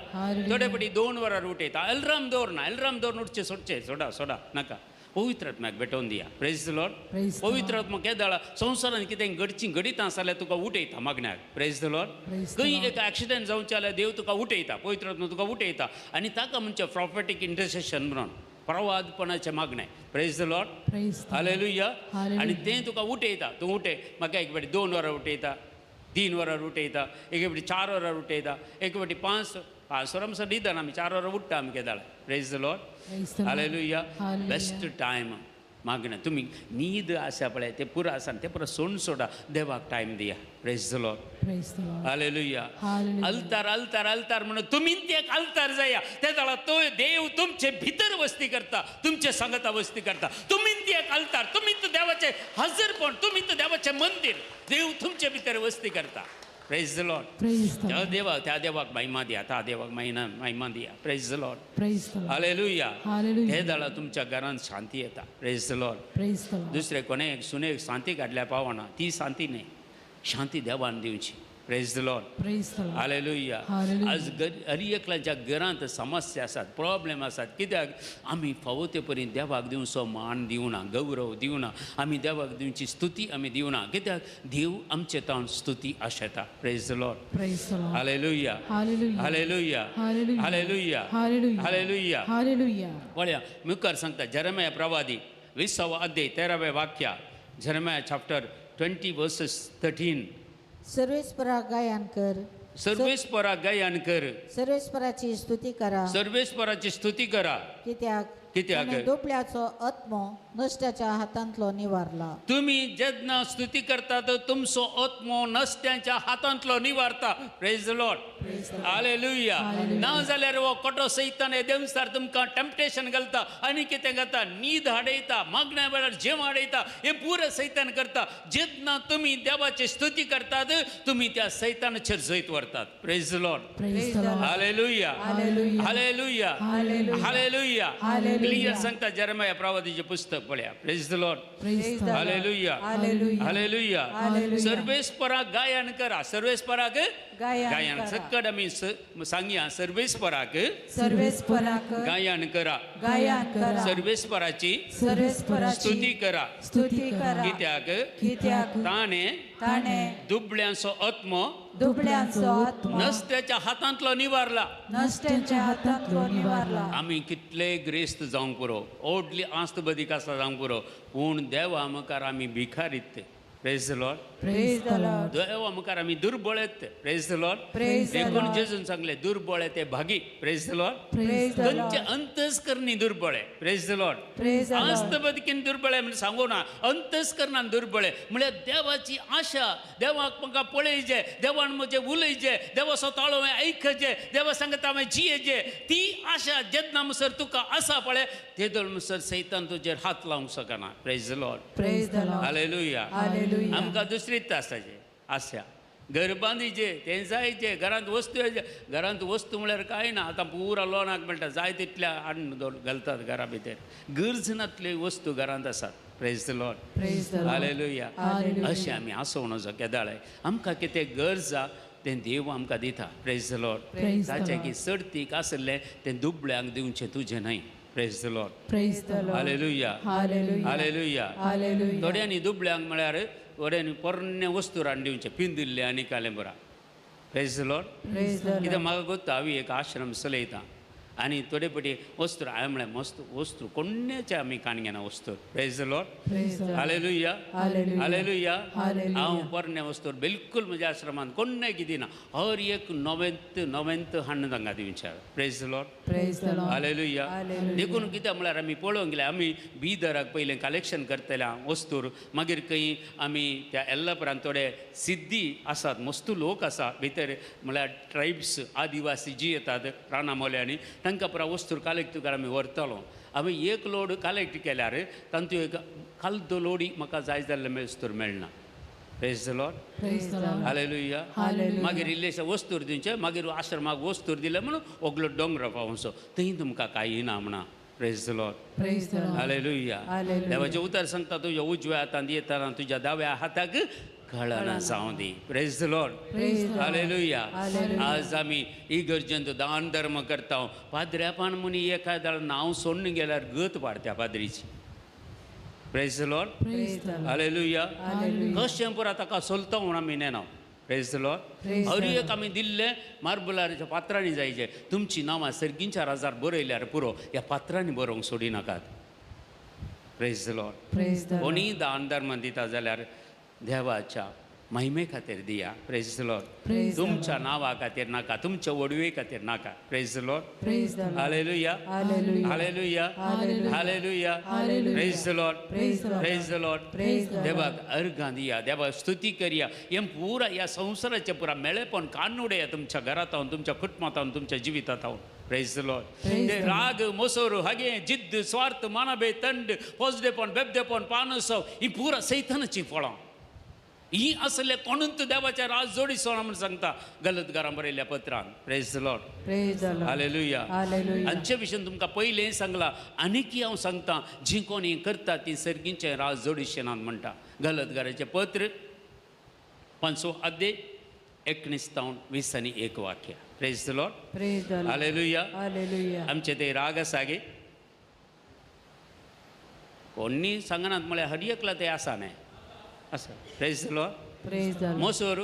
थोडे फावटी 2 वरार उठयता, अलार्म दवरना, अलार्म दवरून उठचें सोडचें, सोडा सोडा नाका. पवित्र आत्म्याक भेटोवन दिया. Praise the Lord. पवित्र आत्मा केदाळा संवसारान कितें घडचीं घडितां आसा जाल्यार तुका उठयता मागण्याक. Praise the Lord. खंय एक एक्सिडंट जावचें जाल्यार देव तुका उठयता, पवित्र आत्मा तुका उठयता आनी ताका म्हणचें प्रॉफेटीक इंटरसेशन म्हणून, प्रवादपणाचें मागणें. Praise the Lord. Hallelujah. आनी तें तुका उठयता, तूं उठय म्हाका एक फावटी 2 वरां उठयता, 3 वरां उठयता, एक फावटी 4 वरां उठयता, एक फावटी 5 वरां म्हणसर न्हिदना आमी, 4 वरां उठ्ठा आमी केदाळा. Praise the Lord. Hallelujah. Best time मागणें. तुमी न्हीद आसा पळय तें पुरो आसा तें पुरो सोडून सोडा, देवाक टायम दिया. Praise the Lord. Hallelujah. अल्तार अल्तार अल्तार म्हणून तुमी एक अल्तार जाया, ते जाल्यार तो देव तुमचे भितर वस्ती करता, तुमचे सांगता वस्ती करता. तुमी एक अल्तार, तुमी देवाचें हजरपण, तुमी देवाचें मंदीर, देव तुमचे भितर वस्ती करता. Praise the Lord. त्या देवाक, त्या देवाक महिमा दिया, त्या देवाक महिमा दिया. Praise the Lord. Hallelujah. हे जाल्यार तुमच्या घरांत शांती येता. Praise the Lord. दुसरे कोणे सुनेक शांती काडल्यार पावना, ती शांती न्ही, शांती देवान दिवची. Praise the Lord. Hallelujah. आज हर एकल्याच्या घरांत समस्या आसात, प्रॉब्लेम आसात, कित्याक आमी फावो ते परी देवाक दिवचो मान दिवना, गौरव दिवना, आमी देवाक दिवची स्तुती आमी दिवना, कित्याक देव आमचे तावन स्तुती आशेता. Praise the Lord. Hallelujah. Hallelujah. Hallelujah. Hallelujah. पळया मुखार सांगता जेरेमिया प्रवादी 20वो अध्याय 13व्या वाक्या, जेरेमिया चॅप्टर 20 वर्सेस 13. सर्वेस्परा गायन कर, सर्वेस्परा गायन कर, सर्वेस्पराची स्तुती करा, सर्वेस्पराची स्तुती करा. कित्याक कित्याक दुबळ्याचो आत्मो नश्ट्याच्या हातांतलो निवारला. तुम्ही जेन्ना स्तुती करता तर तुमचो आत्मो नश्ट्याच्या हातांतलो निवारता. Praise the Lord. Hallelujah. ना जाल्यार हो कटो सैतान देवसार तुमकां टेम्पटेशन घालता आनी कितें करता, न्हीद हाडयता, मागण्या वेळार जेवण हाडयता, हें पुरो सैतान करता. जेन्ना तुमी देवाची स्तुती करतात तुमी त्या सैतानाचेर जैत व्हरतात. Praise the Lord. Hallelujah. Hallelujah. Hallelujah. Clear सांगता जेरेमिया प्रवादीचें पुस्तक पळया. Praise the Lord. Hallelujah. Hallelujah. सर्वेस्पराक गायन करा, सर्वेस्पराक गायन. सक्कड आमी सांगया, सर्वेस्पराक सर्वेस्पराक गायन करा, गायन करा, सर्वेस्पराची सर्वेस्पराची स्तुती करा, स्तुती करा. कित्याक कित्याक ताणे ताणे दुबळ्यांचो आत्मो दुबळ्यांचो आत्मो नश्ट्याच्या हातांतलो निवारला, नश्ट्याच्या हातांतलो निवारला. आमी कितले ग्रेस्त जावंक पुरो, ओडली आस्त बदीक आसा जावंक पुरो, पूण देवा मुखार आमी भिखारीत. Praise the Lord. Praise the Lord. देवा मुखार आमी दुर्बळ येत. Praise the Lord. देखून जेजून सांगलें दुर्बळ ते भागी. Praise the Lord. खंयचे अंतस्करणी दुर्बळ. Praise the Lord. आस्त बदकीन दुर्बळ म्हणून सांगू ना, अंतस्करणान दुर्बळ म्हळ्यार देवाची आशा, देवाक म्हाका पळयचे, देवान म्हजें उलयचे, देवाचो ताळो हांवें आयकचे, देवा सांगता हांवें जियेचे, ती आशा जेन्ना म्हणसर तुका आसा पळय तेदोळ म्हणसर सैतान तुजेर हात लावंक शकना. Praise the Lord. Praise the Lord. Hallelujah. आमकां दुसरीच आसाचे आशा, घर बांदीचे तें जायचे, घरांत वस्तू येचे, घरांत वस्तू म्हळ्यार कांय ना, आतां पुरा लोनाक मेळटा, जाय तितल्या हाडून घालतात घरा भितर, गरज नातल्यो वस्तू घरांत आसात. Praise the Lord. Hallelujah. अशें आमी आसोवं नजो केदाळे आमकां कितें गरज आसा तें देव आमकां दिता. Praise the Lord. ताचें की चडतीक आसलें तें दुबळ्यांक दिवचें, तुजें न्हय. Praise the Lord. Hallelujah. Hallelujah. थोड्यांनी दुबळ्यांक म्हळ्यार थोड्यांनी पोरणे वस्तू हाडून दिवचें, पिंदिल्लें आनी कालें बरा. Praise the Lord. कित्याक म्हाका गोत्ता हांव एक आश्रम चलयता आनी थोडे पटी वस्त्र हांवें म्हळें मस्त वस्तू कोण्णेचे आमी काण घेना वस्तू. Praise the Lord. Hallelujah. Hallelujah. हांव पोरणे वस्तू बिलकुल म्हज्या आश्रमांत कोण्णें कितें ना, हर एक नवेंत नवेंत हाडून तांकां दिवचें. Praise the Lord. Hallelujah. देखून कितें म्हळ्यार आमी पळोवंक गेल्यार आमी बिदराक पयलें कलेक्शन करतले वस्तूर, मागीर खंय आमी त्या येल्लापुरांत थोडे सिद्धी आसात, मस्तू लोक आसा भितर म्हळ्यार ट्रायब्स आदिवासी जी येतात रानां मोल्यांनी, तांकां पुरा वस्तूर कलेक्ट कर आमी व्हरतलो. आमी एक लोड कलेक्ट केल्यार तांतू एक कालदो लोडी म्हाका जाय जाल्लें वस्तूर मेळना. Praise the Lord. Hallelujah. मागीर इल्लेशे वस्तूर दिवचे, मागीर आश्रमाक वस्तूर दिले म्हणून ओगलो दोंगरा पावसो थंय तुमकां कांय ना म्हणा. Praise the Lord. Hallelujah. देवाचें उतर सांगता तुज्या उजव्या हातांत येताना तुज्या दाव्या हाताक कळना जावं दी. Praise the Lord. Hallelujah. आज आमी इगर्जेंत दान धर्म करता, पाद्र्यापान मुनी एखाद्या नांव सोडून गेल्यार गत पाडत्या पाद्रीची. Praise the Lord. Hallelujah. कशें पुरा ताका सोलता म्हूण आमी नेना. Praise the Lord. हर एक आमी दिल्लें मार्बलाच्या पात्रांनी जायचें, तुमचीं नांवां सर्गींच्या राजार बरयल्यार पुरो, ह्या पात्रांनी बरोवंक सोडी नाकात. Praise the Lord. कोणीय दान धर्म दिता जाल्यार देवाच्या महिमे खातीर दिया. Praise the Lord. तुमच्या नांवा खातीर नाका, तुमच्या वडवे खातीर नाका. Praise the Lord. Hallelujah. Hallelujah. Hallelujah. Praise the Lord. Praise the Lord. देवाक अर्घां दिया, देवाक स्तुती करया. हें पुरा ह्या संवसाराचें पुरा मेळेपण काडून उडया तुमच्या घरांत, तुमच्या कुटुंबांत, तुमच्या जिवितांत. Praise the Lord. ते राग, मोसोर, हगे, जिद्द, स्वार्थ, मानबे, तंड, पोजडेपण, बेबदेपण, पानसव ही पुरा सैतानाचीं फळां. ही असले कोणूच देवाच्या राज जोडी सोना म्हूण सांगता गलतगारां बरयल्ल्या पत्रान. Praise the Lord. Hallelujah. हांचे विशीं तुमकां पयलें सांगलां, आनीकय हांव सांगता, जीं कोणी करता ती सर्गींचें राज जोडीशें नात म्हणटा. गलतगाराचें पत्र 5 अध्याय 19 तावन 20 आनी 1 वाक्य. Praise the Lord. Hallelujah. आमचे ते राग आसा गे, कोणी सांगनात म्हळ्यार हर एकला ते आसा न्हय आसा. Praise the Lord. मोसोर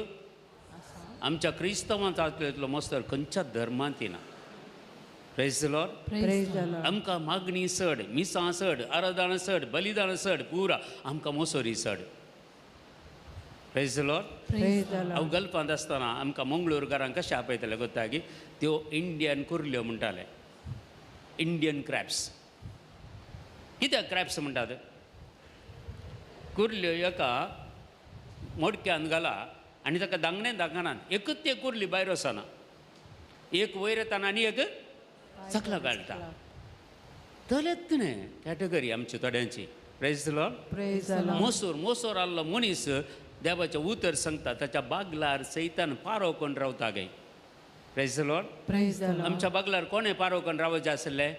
आमच्या क्रिस्तांवांत आसलो मोसोर खंयच्या धर्मांत येना. Praise the Lord. आमकां मागणी चड, मिसां चड, आराधना चड, बलिदान चड, पुरा आमकां मोसोरी चड. Praise the Lord. हांव गल्फांत आसतना आमकां मंगळूरकारांक कशें आपयताले गोत्ता की त्यो इंडियन कुर्ल्यो म्हणटाले, इंडियन क्रॅप्स. कित्याक क्रॅप्स म्हणटात? कुर्ल्यो एका मोडक्यान घाला आनी ताका दांगणे दाखनात, एकूच ते कुर्ली भायर वचना, एक वयर येताना आनी एक सकला घालता. तलेत न्हय कॅटेगरी आमची थोड्यांची. Praise the Lord. मोसोर मोसोर आहलो मनीस देवाचें उतर सांगता ताच्या बागलार सैतान पारो कोण रावता गे. Praise the Lord. आमच्या बागलार कोणें पारो कोण रावचें आसलें?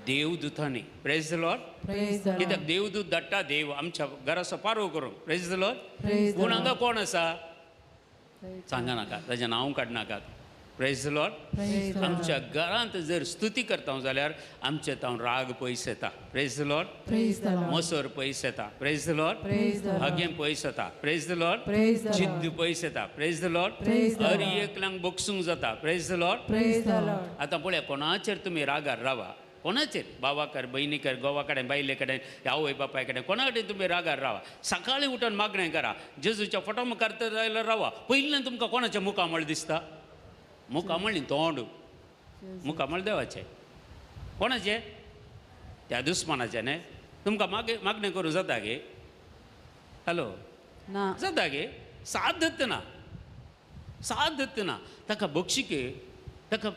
देवदूतांनी. Praise the Lord. कित्याक देवदूत धाडटा देव आमच्या घराचो पारो करूंक. Praise the Lord. पूण हांगा कोण आसा सांगा नाका, ताजें नांव काडनाकात. Praise the Lord. आमच्या घरांत जर स्तुती करता जाल्यार आमचे तावन राग पयस येता. Praise the Lord. मोसोर पयस येता. Praise the Lord. हगें पयस येता. Praise the Lord. जिद्द पयस येता. Praise the Lord. हर एकल्यांक बक्षूंक जाता. Praise the Lord. आतां पळया कोणाचेर तुमी रागार रावा, कोणाचेर, भावाकर, भयणीकर, घोवा कडेन, बायले कडेन, आवय बापाय कडेन, कोणा कडेन तुमी रागार रावा. सकाळीं उठून मागणें करा, जेजूच्या फोटो मुखार तर जाल्यार रावा. पयल्यान तुमकां कोणाचें मुखामळ दिसता? मुखामळ न्ही, तोंड मुखामळ देवाचें. कोणाचें? त्या दुस्मानाचें न्हय. तुमकां मागणें करूं जाता गे? हॅलो, जाता गे? सादत ना, सादत ना. ताका बक्षिके, ताका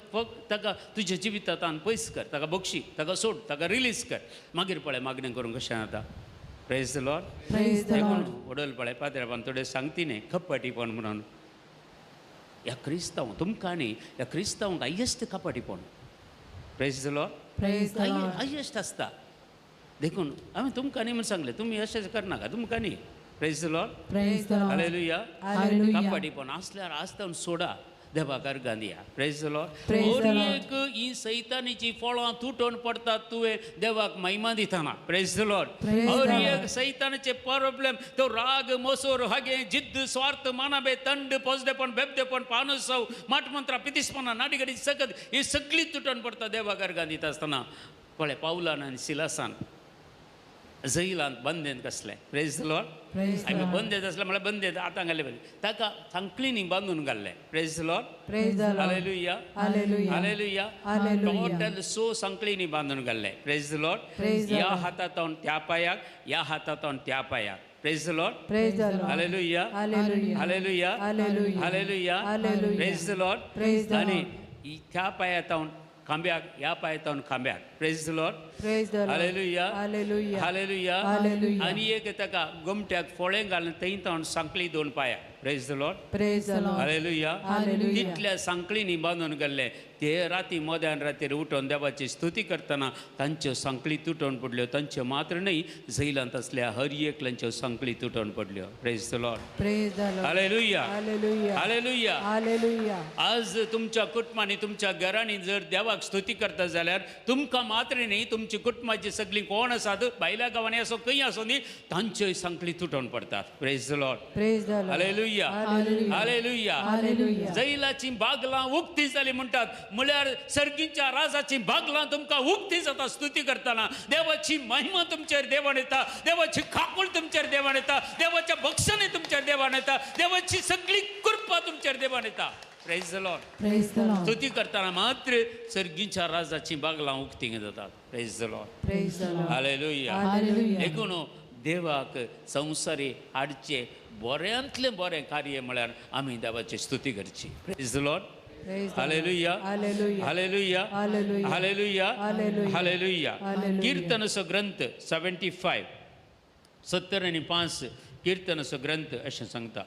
ताका तुज्या जिवितांत पयस कर, ताका बक्षी, ताका सोड, ताका रिलीज कर. मागीर पळय मागणें करूंक कशें जाता. Praise the Lord. देखून वडल पळय पाद्रेबान थोडें सांगती न्ही कपाटीपण म्हणून. ह्या क्रिस्तांव तुमकां न्ही, ह्या क्रिस्तांवांक highest कपाटीपण. Praise the Lord. Highest आसता. देखून हांवें तुमकां न्ही म्हूण सांगलें, तुमी अशें करनाका, तुमकां न्ही. Praise the Lord. Praise the Lord. Hallelujah. Hallelujah. कपटीपण आसल्यार आसतना सोडा देवाक अर्गां दिया. Praise the Lord. Praise the Lord. एक ही सैतानीची फळां तुटोवन पडटात तुवें देवाक महिमा दितना. Praise the Lord. Praise the Aur Lord. एक सैतानाचे प्रॉब्लेम तो राग मोसोर हागे जिद्द स्वार्थ मानाबे तंड पोजडेपण बेबदेपण पानसव माटमंत्रा पितिसपणा नाडिगडी सकत ही सगळी तुटोवन पडटा देवाक अर्गां दिता आसतना पळय पावलान आनी सिलासान जैलांत बंदेन कसलें. Praise the Lord. Praise the आमी Lord. बंदेत आसलें म्हळ्यार बंदेत आतां घाल्लें बंद ताका सांकळींनी बांदून घाल्लें. Praise the Lord. Praise the Lord. Hallelujah. Hallelujah. Hallelujah. Hallelujah. Total so सांकळींनी बांदून घाल्लें. Praise the Lord. Praise the ह्या Lord. हातांत त्या पांयाक, ह्या हातांत त्या पांयाक. Praise the Lord. Praise the Lord. Hallelujah. Hallelujah. Hallelujah. Hallelujah. Hallelujah. Hallelujah. Praise the Lord. Praise the आनी Lord. त्या पांयांत खांब्याक, ह्या पांयांत खांब्याक. Praise the Lord. Praise the Lord. Hallelujah. Hallelujah. Hallelujah. Hallelujah. आनी एक ताका गोमट्याक फोळें घालून थंय तावन सांकळी दोन पांयाक. Praise the Lord. Praise the Lord. Hallelujah. Hallelujah. तितल्या सांकळींनी बांदून गेल्ले ते राती मध्यान रातीर उठून देवाची स्तुती करतना तांच्यो सांकळी तुटोवन पडल्यो. तांच्यो मात्र न्हय जैलांत आसल्या हर एकल्यांच्यो सांकळी तुटोवन पडल्यो. Praise the Lord. Praise the Lord. Hallelujah. Hallelujah. Hallelujah. Hallelujah. आज तुमच्या कुटुंबांनी तुमच्या घरांनी जर देवाक स्तुती करता जाल्यार तुमकां मात्र न्ही तुमची कुटुंबाची सगळीं कोण आसात भायल्या गांवांनी आसो खंय आसो न्ही तांच्योय सांकळी तुटोवन पडटात. Praise the Lord. Praise the Lord. Hallelujah. Hallelujah. Hallelujah. Hallelujah. जैलाची बागलां उक्ती जाली म्हणटात म्हळ्यार सर्गीच्या राजाची बागलां तुमकां उक्ती जाता स्तुती करतना. देवाची महिमा तुमचेर देवान येता, देवाची काकूळ तुमचेर देवान येता, देवाच्या बक्षांनी तुमचेर देवान येता, देवाची सगळी कृपा तुमचेर देवान येता. Praise the Lord. Praise the Lord. स्तुती करतना मात्र सर्गीच्या राजाची बागलां उक्ती जातात. Praise the Lord. Praise the Lord. Hallelujah. Hallelujah. देखून देवाक संवसारी हाडचें बऱ्यांतलें बरें कार्य म्हळ्यार आमी देवाची स्तुती करची. Praise the Lord. Praise the Lord. Hallelujah. Hallelujah. Hallelujah. Hallelujah. Hallelujah. Hallelujah. Hallelujah. Hallelujah. कीर्तनसो ग्रंथ 75 75 कीर्तनसो ग्रंथ अशें सांगता.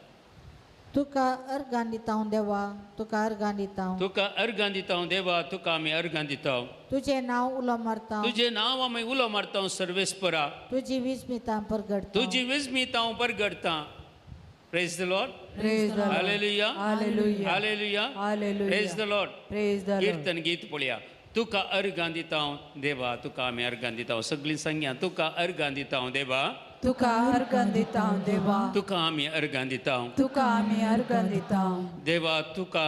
तुका अर्गां दिता देवा, तुका अर्गां दिता. तुका अर्गां दिता देवा, तुका आमी अर्गां दिता. तुजें नांव उलो मारता. तुजें नांव आमी उलो मारता सर्वेस्परा. तुजी विस्मितां परगडटा. तुजी विस्मितां परगडटा. Praise the Lord. Praise the Lord. Hallelujah. Hallelujah. Hallelujah. Hallelujah. Praise the Lord. Praise the Lord. कीर्तन गीत पळया. तुका अर्गां दिता देवा, तुका आमी अर्गां दिता. सगळीं सांगया. तुका अर्गां दिता देवा, तुका अर्गां दिता देवा, तुका आमी अर्गां दिता. तुका आमी अर्गां दिता देवा, तुका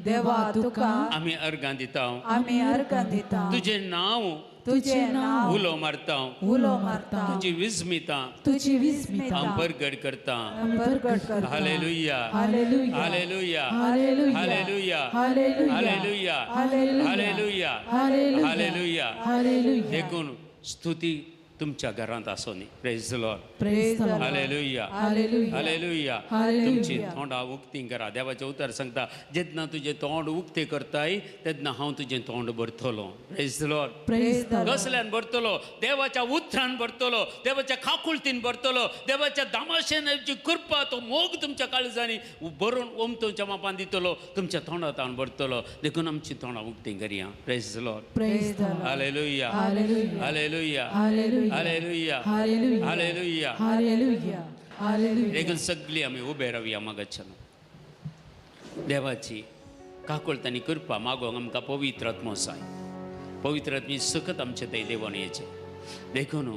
देवा, तुका आमी अर्गां दिता. आमी अर्गां दिता. तुजें नांव तुजें नांव उलो मारता. उलो मारता. तुजी विस्मिता तुजी विस्मिता हांव परगट करता. परगट करता. Hallelujah. Hallelujah. Hallelujah. Hallelujah. Hallelujah. Hallelujah. Hallelujah. Hallelujah. Hallelujah. Hallelujah. Hallelujah. देखून स्तुती तुमच्या घरांत आसोनी. Praise the Lord. Praise the Lord. Hallelujah. Hallelujah. Hallelujah. Hallelujah. तुमची तोंडां उक्ती करा. देवाचें उतर सांगता जेन्ना तुजें तोंड उक्तें करताय तेन्ना हांव तुजें तोंड भरतलो. Praise the Lord. Praise the Lord. कसल्यान भरतलो? देवाच्या उतरान भरतलो, देवाच्या काकुळतीन भरतलो, देवाच्या दामाशेनाची कृपा तो मोग तुमच्या काळजांनी भरून ओम तुमच्या मापान दितलो, तुमच्या तोंडांत हांव भरतलो. देखून आमची तोंडां उक्ती करया. Praise the Lord. Praise the Lord. Hallelujah. Hallelujah. Hallelujah. Hallelujah. Hallelujah. Hallelujah. Hallelujah. Hallelujah. Hallelujah. देखून सगळी आमी उबे रावया मागच्यान. देवाची काकुळट आनी कृपा मागोंक आमकां पवित्र आत्मो जाय. पवित्र आत्मी सकत आमचे थंय देवून येचे. देखून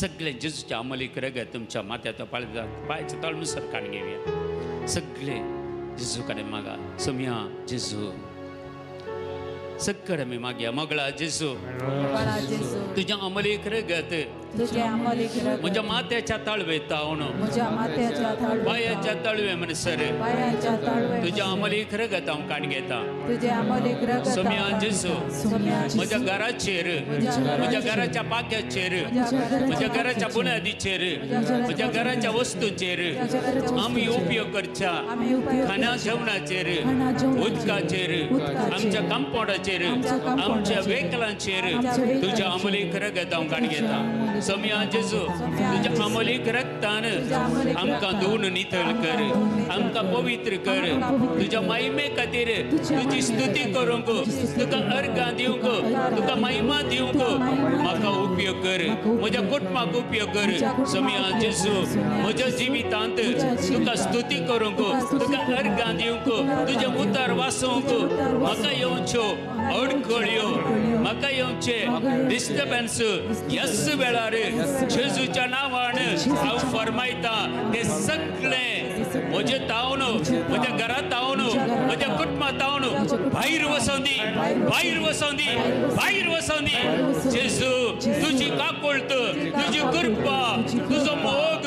सगळे जेजूच्या अमलीक रगत तुमच्या माथ्याचो पांयाच्या तळमुसर काडून घेवया. सगळे जेजू कडेन मागा. सोम्या जेजू सगळे आमी मागया. मगळा जेजू, तुज्या अमलीक रगत म्हज्या माथ्याच्या तळवे तावन पांयाच्या तळवे म्हणसर तुज्या अमलीक रगत हांव काडून घेता. सोम्या जेजू, म्हज्या घराचेर, म्हज्या घराच्या पाक्याचेर, म्हज्या घराच्या बुन्यादीचेर, म्हज्या घराच्या वस्तूंचेर आमी उपयोग करच्या खाणा जेवणाचेर, उदकाचेर, आमच्या कंपाउंडाचेर, आमच्या वेकलांचेर तुज्या अमलीक रगत हांव काडून घेता. सोम्या जेजू तुज्या अमोलीक रक्तान आमकां धुवन नितळ कर, आमकां पवित्र कर. तुज्या महिमे खातीर तुजी स्तुती करूंक, तुका अर्घां दिवंक, तुका महिमा दिवंक म्हाका उपयोग कर, म्हज्या कुटुंबाक उपयोग कर. सोम्या जेजू म्हज्या जिवितांत तुका स्तुती करूंक, तुका अर्घां दिवंक, तुज्या उतार वाचोवंक म्हाका येवच्यो अडखळ्यो, म्हाका येवचे डिस्टर्बन्स यस वेळार जेजूच्या नांवान हांव फरमायता ते सगळे म्हजे तावन, म्हज्या घरांत तावन, म्हज्या कुटुंबात तावन भायर वसोंदी, भायर वसोंदी, भायर वसोंदी. जेजू तुजी काकुळट, तुजी कृपा, तुजो मोग,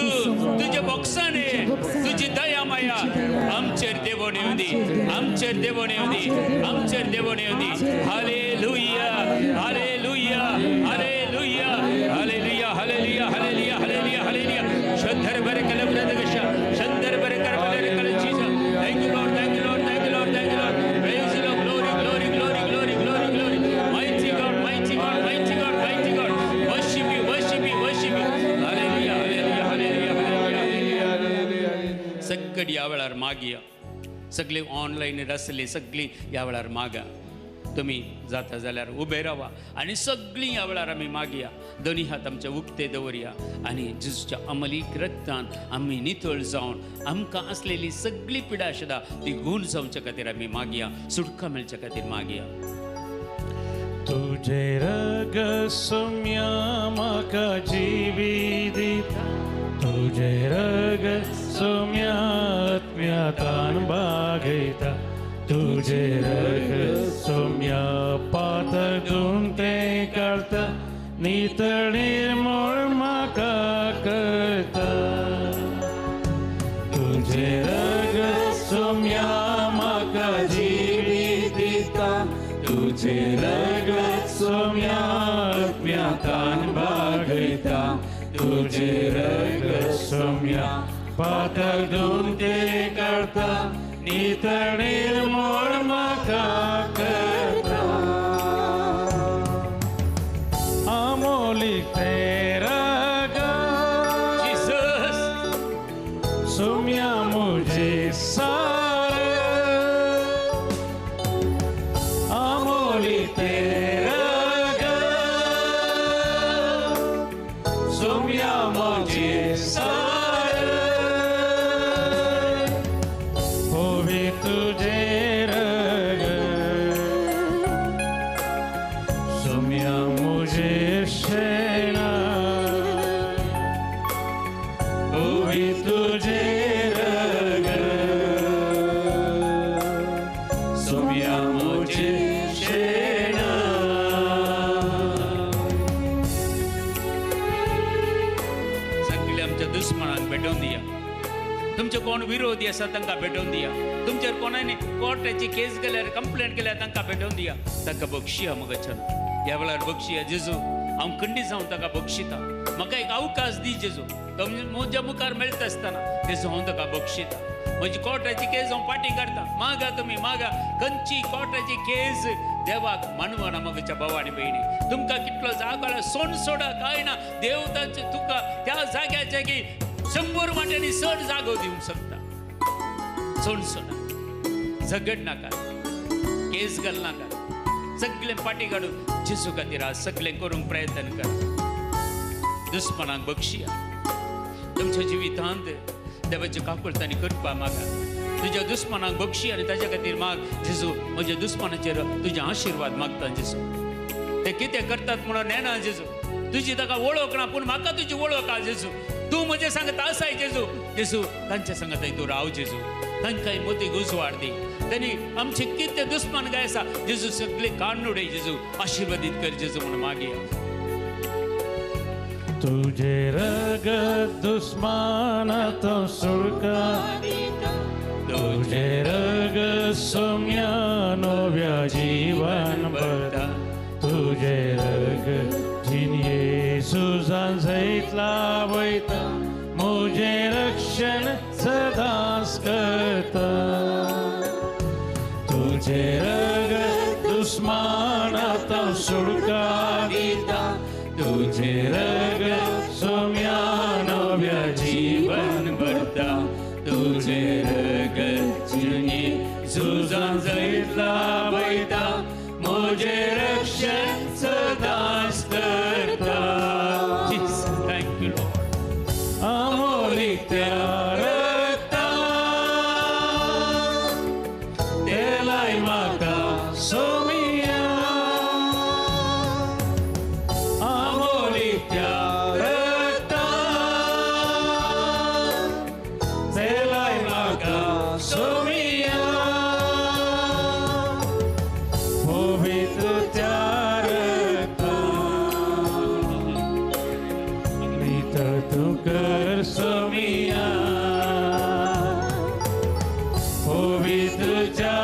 तुजे बोगसाणे, तुजी दया माया आमचेर देवोन येवंदी, आमचेर देवोन येवंदी, आमचेर देवोन येवंदी. Hallelujah, hallelujah, hallelujah, hallelujah, hallelujah, hallelujah, hallelujah, hallelujah. शंदर बरकल ब्रदगश, शंदर बरकर बरकल Jesus. Thank you Lord, thank you Lord, thank you Lord, thank you Lord. Praise the Lord, glory, glory, glory, glory, glory, glory. Mighty God, mighty God, mighty God, mighty God. Worship you, worship you, worship you. Hallelujah, hallelujah, hallelujah, hallelujah. सगळी ह्या वेळार मागया, सगळी online आसली सगळी ह्या वेळार मागा. तुमी जाता जाल्यार उबे रावा आनी सगळीं ह्या वेळार आमी मागया. दोनी हात आमचे उक्ते दवरया आनी जेजूच्या अमलीक रक्तान आमी नितळ जावन आमकां आसलेली सगळी पिडा सुद्दां ती गूण जावचे खातीर आमी मागया, सुटका मेळचे खातीर मागया. तुझे रग सोम्या म्हाका जिवी दिता, तुझे रग सोम्या आत्म्यातान बागयता, तुझे रग सोम्या पातक धुवन तें काडटा, नितळ निर्मळ म्हाका करता. तुझे रग सोम्या म्हाका जिवी दिता, तुझे रग सोम्या आत्म्यातान बागयता, तुझे रग सोम्या पातक धुवन तें काडटा, नितळ निर्मळ म्हाका करता. अमोलीक तें रग जीसस सोम्या मुझे सार, अमोलीक तें रग सोम्या मुझे सार, तुझे रग सोम्या मुझे शेणा, ओवी तुझे रग सोम्या मुझे शेणा. सगळे आमच्या दुस्मनाक भेटोवन दिया, तुमचे कोण विरोधी आसा तांकां भेटोवन दिया, तुमचेर कोणांनी कोर्टाची केस केल्यार कंप्लेंट केल्यार तांकां भेटोवन दिया. तांकां बक्षिया मगच्यान ह्या वेळार बक्षिया जेजू, हांव खंडीत जावन ताका बक्षिता, म्हाका एक अवकाश दी जेजू, तो म्हज्या मुखार मेळटा आसतना जेजू हांव ताका बक्षिता. म्हजी कोर्टाची केस हांव फाटीं काडटा, मागा तुमी मागा. खंयची कोर्टाची केस देवाक मानवना मगच्या भाव आनी भयणी. तुमकां कितलो जागो सोण सोडा कांय ना, देव तांचे तुका त्या जाग्याचे की 100 वाट्यांनी चड जागो दिवंक शकता. सोण सोडा, झगड नाका, केस घाल नाका, सगळें फाटीं काडून जेजू खातीर आज सगळें करूंक प्रयत्न कर. दुस्मनाक बक्षिया. तुमच्या जिवितांत देवाची काकुळट आनी कृपा मागा. तुज्या दुस्मनाक बक्षी आनी ताज्या खातीर माग, जेजू म्हज्या दुस्मनाचेर तुजे आशिर्वाद मागता जेजू. ते कितें करतात म्हणून नेणा जेजू, तुजी ताका वळख ना पूण म्हाका तुजी वळख आहा जेजू. तूं म्हजें सांगता आसाय जेजू, जेजू तांच्या सांगताय तूं राव जेजू, तांकांय मोती उजवाड दी. त्यांनी आमचे कितें दुस्मन काय आसा जेजू सगळे काडून उडय जेजू, आशिर्वादीत कर जेजू म्हणून मागया. तुझे रग दुस्मनात सुटका, तुझे रग सोम्या नव्या जीवन भरता, तुझे रग जिनये जैत लावयता, मुझे रक्षण सदांच करता. तुझे रग दुस्मनात सुटका दिता, तुझे रग लाभयता म्हजें रक्षण सदांच करता. Jesus, thank you, Lord. Amolik त्या रक्तान तेलाय म्हाका सोमिया अमोलिक त्या रक्तान तेलाय म्हाका सोमिया पवित्र त्या रक्तान नितळ तूं कर सोमिया पवित्र त्या